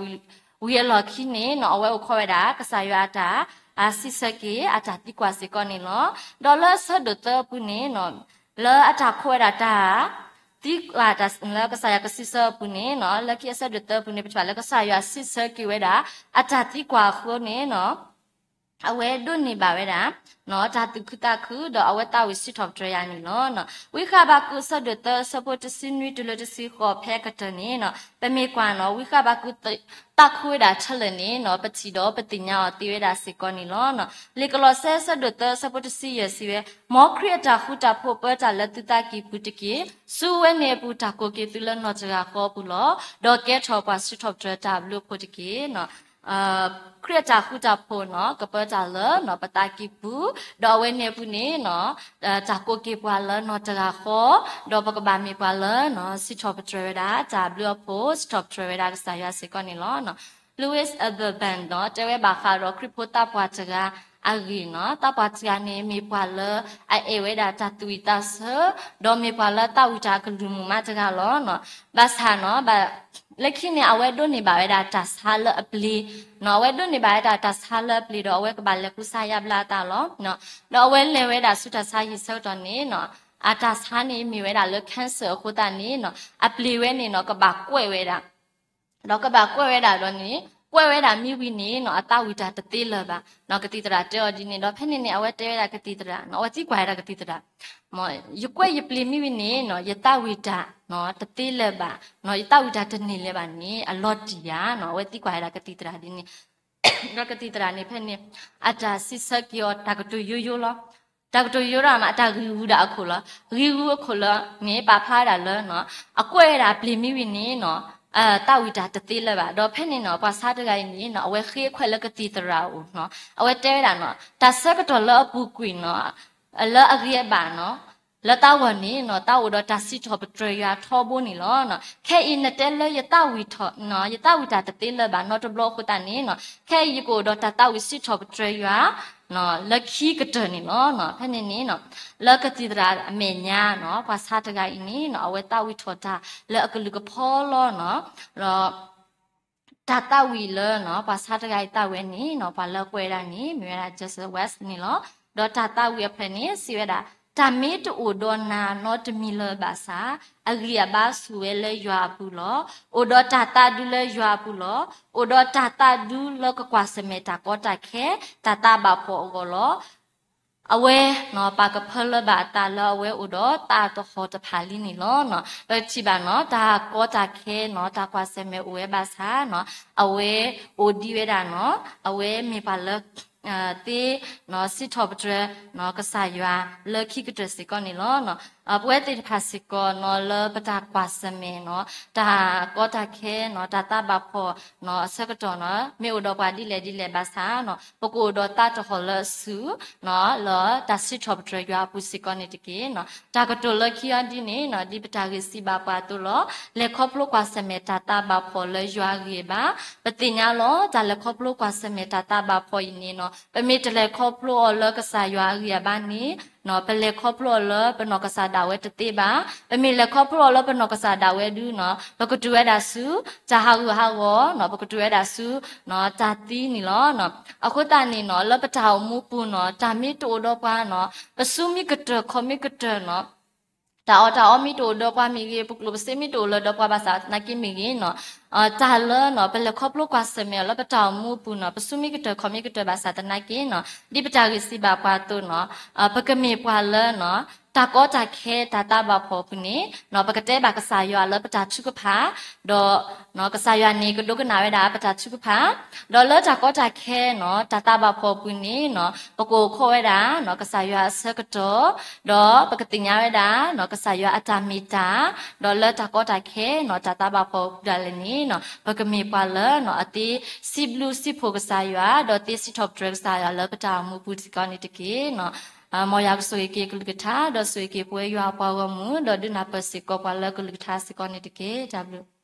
အိၣ်ဝံၤအလီၢ်ခံန့ၣ် အဝဲအိၣ်ခိးဝဲဒၣ် ကစၢ်ယွၤအတၢ် အစံးဆၢက့ၤ အတၢ်သံကွၢ်စ့ၢ်ကီးန့ၣ်လီၤ. ဒီးလၢအဆၢဒိၣ်သၢအပူၤန့ၣ် လၢအတၢ်ခိးဝဲဒၣ်တၢ် သံကွၢ်တၢ်လၢကစၢ်ယွၤကစံးဆၢအပူၤန့ၣ်နီၤ, လၢခံအဆၢဒိၣ်သၢအပူၤန့ၣ် ပထံၣ်ဘၣ်လၢကစၢ်ယွၤစံးဆၢက့ၤဝဲဒၣ် အတၢ်သံကွၢ်အဃိန့ၣ်နီၤ, အဝဲဒိးန့ၢ်ဘၣ်ဝဲဒၣ် တၢ်သူၣ်ခုသးခု ဒီးအဝဲသးဝံၣ်စံးထီၣ်ပတြၢၤယၤန့ၣ်လီၤ. ဝံဃဘးကူာ်အဆၢဒိၣ်သၢ အဆၢဖိတဆံနွံတုၤလၢတဆံဃိး ဖဲအကတၢၢ်န့ၣ်နီၤ, ပမ့ၢ်ကွၢ်နီၤ ဝံဃဘးကူာ် သးခုဝဲဒၣ်ထဲလဲၣ်န့ၣ်နီၤ, ပထံၣ်ဒီးပသ့ၣ်ညါအီၤသ့ဝဲဒၣ်စ့ၢ်ကီးန့ၣ်လီၤ. လံာ်ကလီးစဲ အဆၢဒိၣ်သၢ အဆၢဖိတဆံယဲၢ် စံးဝဲ, မ်ခရံာ်အတၢ်ဃူတၢ်ဖိးပၢတၢ်လၢသုသးကံၢ်ပူၤတက့ၢ်. ဆူဝဲန့ၣ်အပူၤ တၢ်ကိးက့ၤသုလၢနီၢ်တဂၤဃီအပူၤလီၤ. ဒီးကဲထီၣ်ပှၤစံးထီၣ်ပတြၢၤတၢ်ဘျုးအဖိတက့ၢ်. ခရံာ်အတၢ်ဃူတၢ်ဖိးနီၤ ကပၢတၢ်လၢနီၤပသးကံၢ်ပူၤ, ဒီးအဝဲန့ၣ်အပူၤန့ၣ်နီၤ တၢ်ကိးက့ၤပှၤလၢနီၢ်တဂၤဃီ, ဒီးပကဘၣ်မ့ၢ်ပှၤလၢနီၤ စံးထီၣ်ပတြၢၤဝဲဒၣ်တၢ်ဘျုးအဖိ, စံးထီၣ်ပတြၢၤဝဲဒၣ်ကစၢ်ယွၤစ့ၢ်ကီးန့ၣ်လီၤ. လူးဝံး အဘၢၣ်ဘၣ်နီၤ တဲဝဲဘၣ်ဃးဒီးခရံာ်ဖိသးပှၢ်တဂၤအဂ့ၢ်နီၤ, သးပှၢ်တဂၤန့ၣ် မ့ၢ်ပှၤလၢအအဲၣ်ဝဲဒၣ်တၢ်သူၣ်ဝံၣ်သးဆၢ, ဒီးမ့ၢ်ပှၤလၢသးဝံၣ်တၢ်ကလုၢ်မုာ်မးတဂၤလီၤ. ဘၣ်ဆၣ်နီၤ ဘၣ် လၢခံန့ၣ် အဝဲဒိးန့ၢ်ဘၣ်ဝဲဒၣ်တၢ်ဆါလၢအပျ့ၤ, အဝဲဒိးန့ၢ်ဘၣ်ဝဲဒၣ်တၢ်ဆါလၢအပျ့ၤဒီး အဝဲကဘၣ်လဲၤကူစါယါဘျါအသးလီၤ. ဒီးအဝဲလဲၤဝဲဒၣ်ဆူတၢ်ဆါဟံၣ်ဆၢကတီၢ်န့ၣ်နီၤ, အတၢ်ဆါန့ၣ်မ့ၢ်ဝဲဒၣ်လၢ cancer အဃိသတးန့ၣ်နီၤ, အပျ့ၤဝဲန့ၣ်နီၤ ကဘၣ်ကွဲးဝဲဒၣ် ဒီးကဘၣ်ကွဲးဝဲဒၣ်ဒီးန့ၣ်, ကွဲးဝဲဒၣ်မ့ၢ်ဝံၤန့ၣ်နီၤ အသးဝံၣ်တၢ်တသ့လၢၤဘၣ်. ကသံၣ်သရၣ်တဲအီၤဒ်န့ၣ်ဒီး ဖဲန့ၣ်န့ၣ် အဝဲတဲဝဲဒၣ်ကသံၣ်သရၣ်, အဝဲသံကွၢ်ဝဲဒၣ်ကသံၣ်သရၣ်, ယကွဲးယပျ့ၤမ့ၢ်ဝံၤန့ၣ်နီၤ ယသးဝံၣ်တၢ်တသ့လၢၤဘၣ်, ယသးဝံၣ်တၢ်တန့ၢ်လၢၤဘၣ်န့ၣ် အလီၤတံၢ်ဧါနီၤ, အဝဲသံကွၢ်ဝဲဒၣ်ကသံၣ်သရၣ်ဒ်န့ၣ် ဒီးကသံၣ်သရၣ်န့ၣ် ဖဲန့ၣ် အတၢ်စံးဆၢက့ၤအီၤတၢ်ကတိၤယိယိလီၤ. တၢ်ကတိၤယိဒၣ်မး အတၢ်ဂံၢ်ဂူာ်ဒၣ်အခိၣ်လီၤ. ဂံၢ်ဂူာ်အခိၣ်လၢန့ၣ် ပာ်ဖျါဝဲဒၣ်လၢနီၤ, အကွဲးဝဲဒၣ်အပျ့ၤမ့ၢ်ဝံၤန့ၣ်နီၤ သးဝံၣ်တၢ်တသ့လၢၤဘၣ်. ဒီးဖဲန့ၣ်နီၤ ပှၤဆါတဂၤအံၤန့ၣ်နီၤ အဝဲဃ့ခွဲးလၢကသံၣ်သရၣ်အအိၣ်နီၤ, အဝဲတဲဝဲဒၣ်နီၤ တၢ်ဆၢကတီၢ်လၢအပူၤကွံာ်နီၤ လၢအဂ့ၤအဘၣ်နီၤ လၢသးဂီၢ်န့ၣ်နီၤ သးအိၣ်ဒီးတၢ်စံးထီၣ်ပတြၢၤယွၤထီဘိန့ၣ်လီၤ. ခဲအံၤနတဲလၢယသးဝံၣ်ထီၣ်, ယသးဝံၣ်တၢ်တသ့လၢၤဘၣ်နီတဘျီအဃိသတးန့ၣ်နီၤ, ခဲအံၤယကအိၣ်ဒီးတၢ်သးဝံၣ်စံးထီၣ်ပတြၢၤယွၤ လၢခံကတၢၢ်န့ၣ်လီၤ. ဖဲန့ၣ်န့ၣ်နီၤ လၢကသံၣ်သရၣ်အမဲာ်ညါနီၤ ပှၤဆါတဂၤအံၤန့ၣ်နီၤ အဝဲသးဝံၣ်ထီၣ်တၢ်လၢအကလုၢ်ကဖီလီၤနီၤ, ဒီး တၢ်သးဝံၣ်လၢနီၤ ပှၤဆါတဂၤအံၤသးဝံၣ်န့ၣ်နီၤ ပှၤလၢကွဲးဝဲဒၣ်န့ၣ် မ့ၢ်ဝဲဒၣ် Joseph West န့ၣ်လီၤ. ဒီးတၢ်သးဝံၣ်အဖျၢၣ်န့ၣ် စံးဝဲဒၣ်, တၢ်မ့ၢ်တအိၣ်ဒီးနၤနီတမံၤလၢၤဘၣ်ဆၣ်, အဂံၢ်အဘါဆိၣ်ဝဲလၢယွၤအပူၤလီၤ. အိၣ်ဒီးတၢ်သးဒူလၢယွၤအပူၤလီၤ. အိၣ်ဒီးတၢ်သးဒူလၢကကွၢ်ဆၢၣ်မဲာ်တၢ်ကီတၢ်ခဲ တၢ်သးဘၣ်ဖှီၣ်အဂီၢ်လီၤ. အဝဲနီၤ ပာ်ကဖၢလၢဘၣ်အသးလၢအဝဲအိၣ်ဒီးသးတဟီၣ်တဖၣ်လံန့ၣ်လီၤ. ပထံၣ်ဘၣ်နီၤ တၢ်ကီတၢ်ခဲနီၤ တၢ်ကွၢ်ဆၢၣ်မဲာ်အိၣ်ဝဲဘၣ်ဆၣ်နီၤ အဝဲအိၣ်ဒံးဝဲဒၣ်နီၤ အဝဲမ့ၢ်ပှၤလၢ သ့ စံးထီၣ်ပတြၢၤ ကစၢ်ယွၤလၢခံကတၢၢ်စ့ၢ်ကီးန့ၣ်လီၤ. ပဝဲသ့ၣ်တဖၣ်စ့ၢ်ကီးနီၤ လၢပတၢ်ကွၢ်ဆၢၣ်မဲာ်နီၤ တၢ်ကီတၢ်ခဲနီၤ တၢ်သးဘၣ်ဖှီၣ်နီၤ အဆၢကတီၢ်နီၤ မ့ၢ်အိၣ်ဒီးပှၤဒ်လဲၣ်ဒ်လဲၣ်ဘၣ်ဆၣ်နီၤ ပကအိၣ်ဒီးသးတဟီၣ်လၢအစုနီၤ လၢတၢ်စံးထီၣ်ပတြၢၤယွၤအပူၤစ့ၢ်ကီးန့ၣ်တက့ၢ်နီၤ. တၢ်ကတိၤလၢခံအံၤဒ်န့ၣ်နီၤ ဒ်ပတၢ်ဂ့ၢ်စံးဘၣ်ပှၤအသိးလီၤ. လဲၤခီဖျိကွၢ်ဆၢၣ်မဲာ်တၢ်သးဘၣ်ဖှီၣ်လၢယွၤအဂံၢ်အဘါ ပသ့ၣ်ညါလီၤ. တၢ်လဲၤခီဖျိကွၢ်ဆၢၣ်မဲာ်တၢ်သးဘၣ်ဖှီၣ်အံၤန့ၣ်နီၤ ပမ့ၢ်တလဲၤခီဖျိအီၤလၢကစၢ်ယွၤအဂံၢ်အဘါန့ၣ်နီၤ ပလဲၤခီဖျိအီၤလၢပနီၢ်ကစၢ်ဒၣ်ဝဲတသ့ဘၣ်. ပမ့ၢ်လဲၤခီဖျိအီၤလၢပနီၢ်ကစၢ်ဒၣ်ဝဲဒုနီၤ ပကတုၤဝဲဒၣ်ဆူ တၢ်ဟးဂူာ်ဟးဂီၤနီၤ ပကတုၤဝဲဒၣ်ဆူ တၢ်သံန့ၣ်လီၤ. အဃိသတးန့ၣ်နီၤ လၢပတၢ်အိၣ်မူပူၤနီၤ တၢ်မ့ၢ်တအိၣ်ဒီးပှၤနီၤ ပစုမ့ၢ်ကတၢၢ်ခီၣ်မ့ၢ်ကတၢၢ်နီၤ တၢ်အီၣ်တၢ်အီမ့ၢ်တအိၣ်ဒီးပှၤမ့ၢ်ဂ့ၤ ပကျိၣ်ပစ့မ့ၢ်တအိၣ်လၢၤဒီးပှၤဘၣ်ဆၣ်သနာ်က့မ့ၢ်ဂ့ၤနီၤ တၢ်လၢနီၤ ပလဲၤခီဖျိကွၢ်ဆၢၣ်မဲာ်အီၤလၢပတၢ်အိၣ်မူအပူၤနီၤ ပစုမ့ၢ်ကတၢၢ်ခီၣ်မ့ၢ်ကတၢၢ်ဘၣ်ဆၣ်သနာ်က့နီၤ ဒ်ပတၢ်ဂ့ၢ်စံးဘၣ်ပှၤအသိးနီၤ ပကမ့ၢ်ပှၤလၢနီၤ တၢ်ကီတၢ်ခဲတၢ်သးဘၣ်ဖှီၣ်အပူၤန့ၣ် ပကတဲဘၣ်ကစၢ်ယွၤလၢပတၢ်ထုကဖၣ် ဒီး ကစၢ်ယွၤန့ၣ်ကဒိကနၣ်ဝဲဒၣ်ပတၢ်ထုကဖၣ် ဒီးလၢတၢ်ကီတၢ်ခဲနီၤ တၢ်သးဘၣ်ဖှီၣ်အပူၤန့ၣ်နီၤ ပကအိၣ်ခိးဝဲဒၣ်နီၤ ကစၢ်ယွၤအဆၢကတီၢ် ဒီးပကသ့ၣ်ညါဝဲဒၣ်နီၤ ကစၢ်ယွၤအတၢ်မ့ၢ်တၢ် ဒီးလၢတၢ်ကီတၢ်ခဲနီၤ တၢ်သးဘၣ်ဖှီၣ်အပူၤဒၣ်လဲာ်န့ၣ်နီၤ ပကမ့ၢ်ပှၤလၢနီၤ အသ့စံးဘျုးစံးဖှိၣ်ကစၢ်ယွၤ ဒီးသ့စံးထီၣ်ပတြၢၤကစၢ်ယွၤလၢပတၢ်အိၣ်မူပူၤစ့ၢ်ကီးန့ၣ်တက့ၢ်နီၤ. မ်ယွၤကဆိၣ်ဂ့ၤက့ၤကလုၢ်ကထါ ဒီးဆိၣ်ဂ့ၤက့ၤပဝဲယွၤအပှၤဂီၢ်မုၢ် ဒီးဒုးနၢ်ပၢၢ်စ့ၢ်ကီးပှၤလၢကလုၢ်ကထါစ့ၢ်ကီးန့ၣ်တက့ၢ်. တၢ်ဘျုး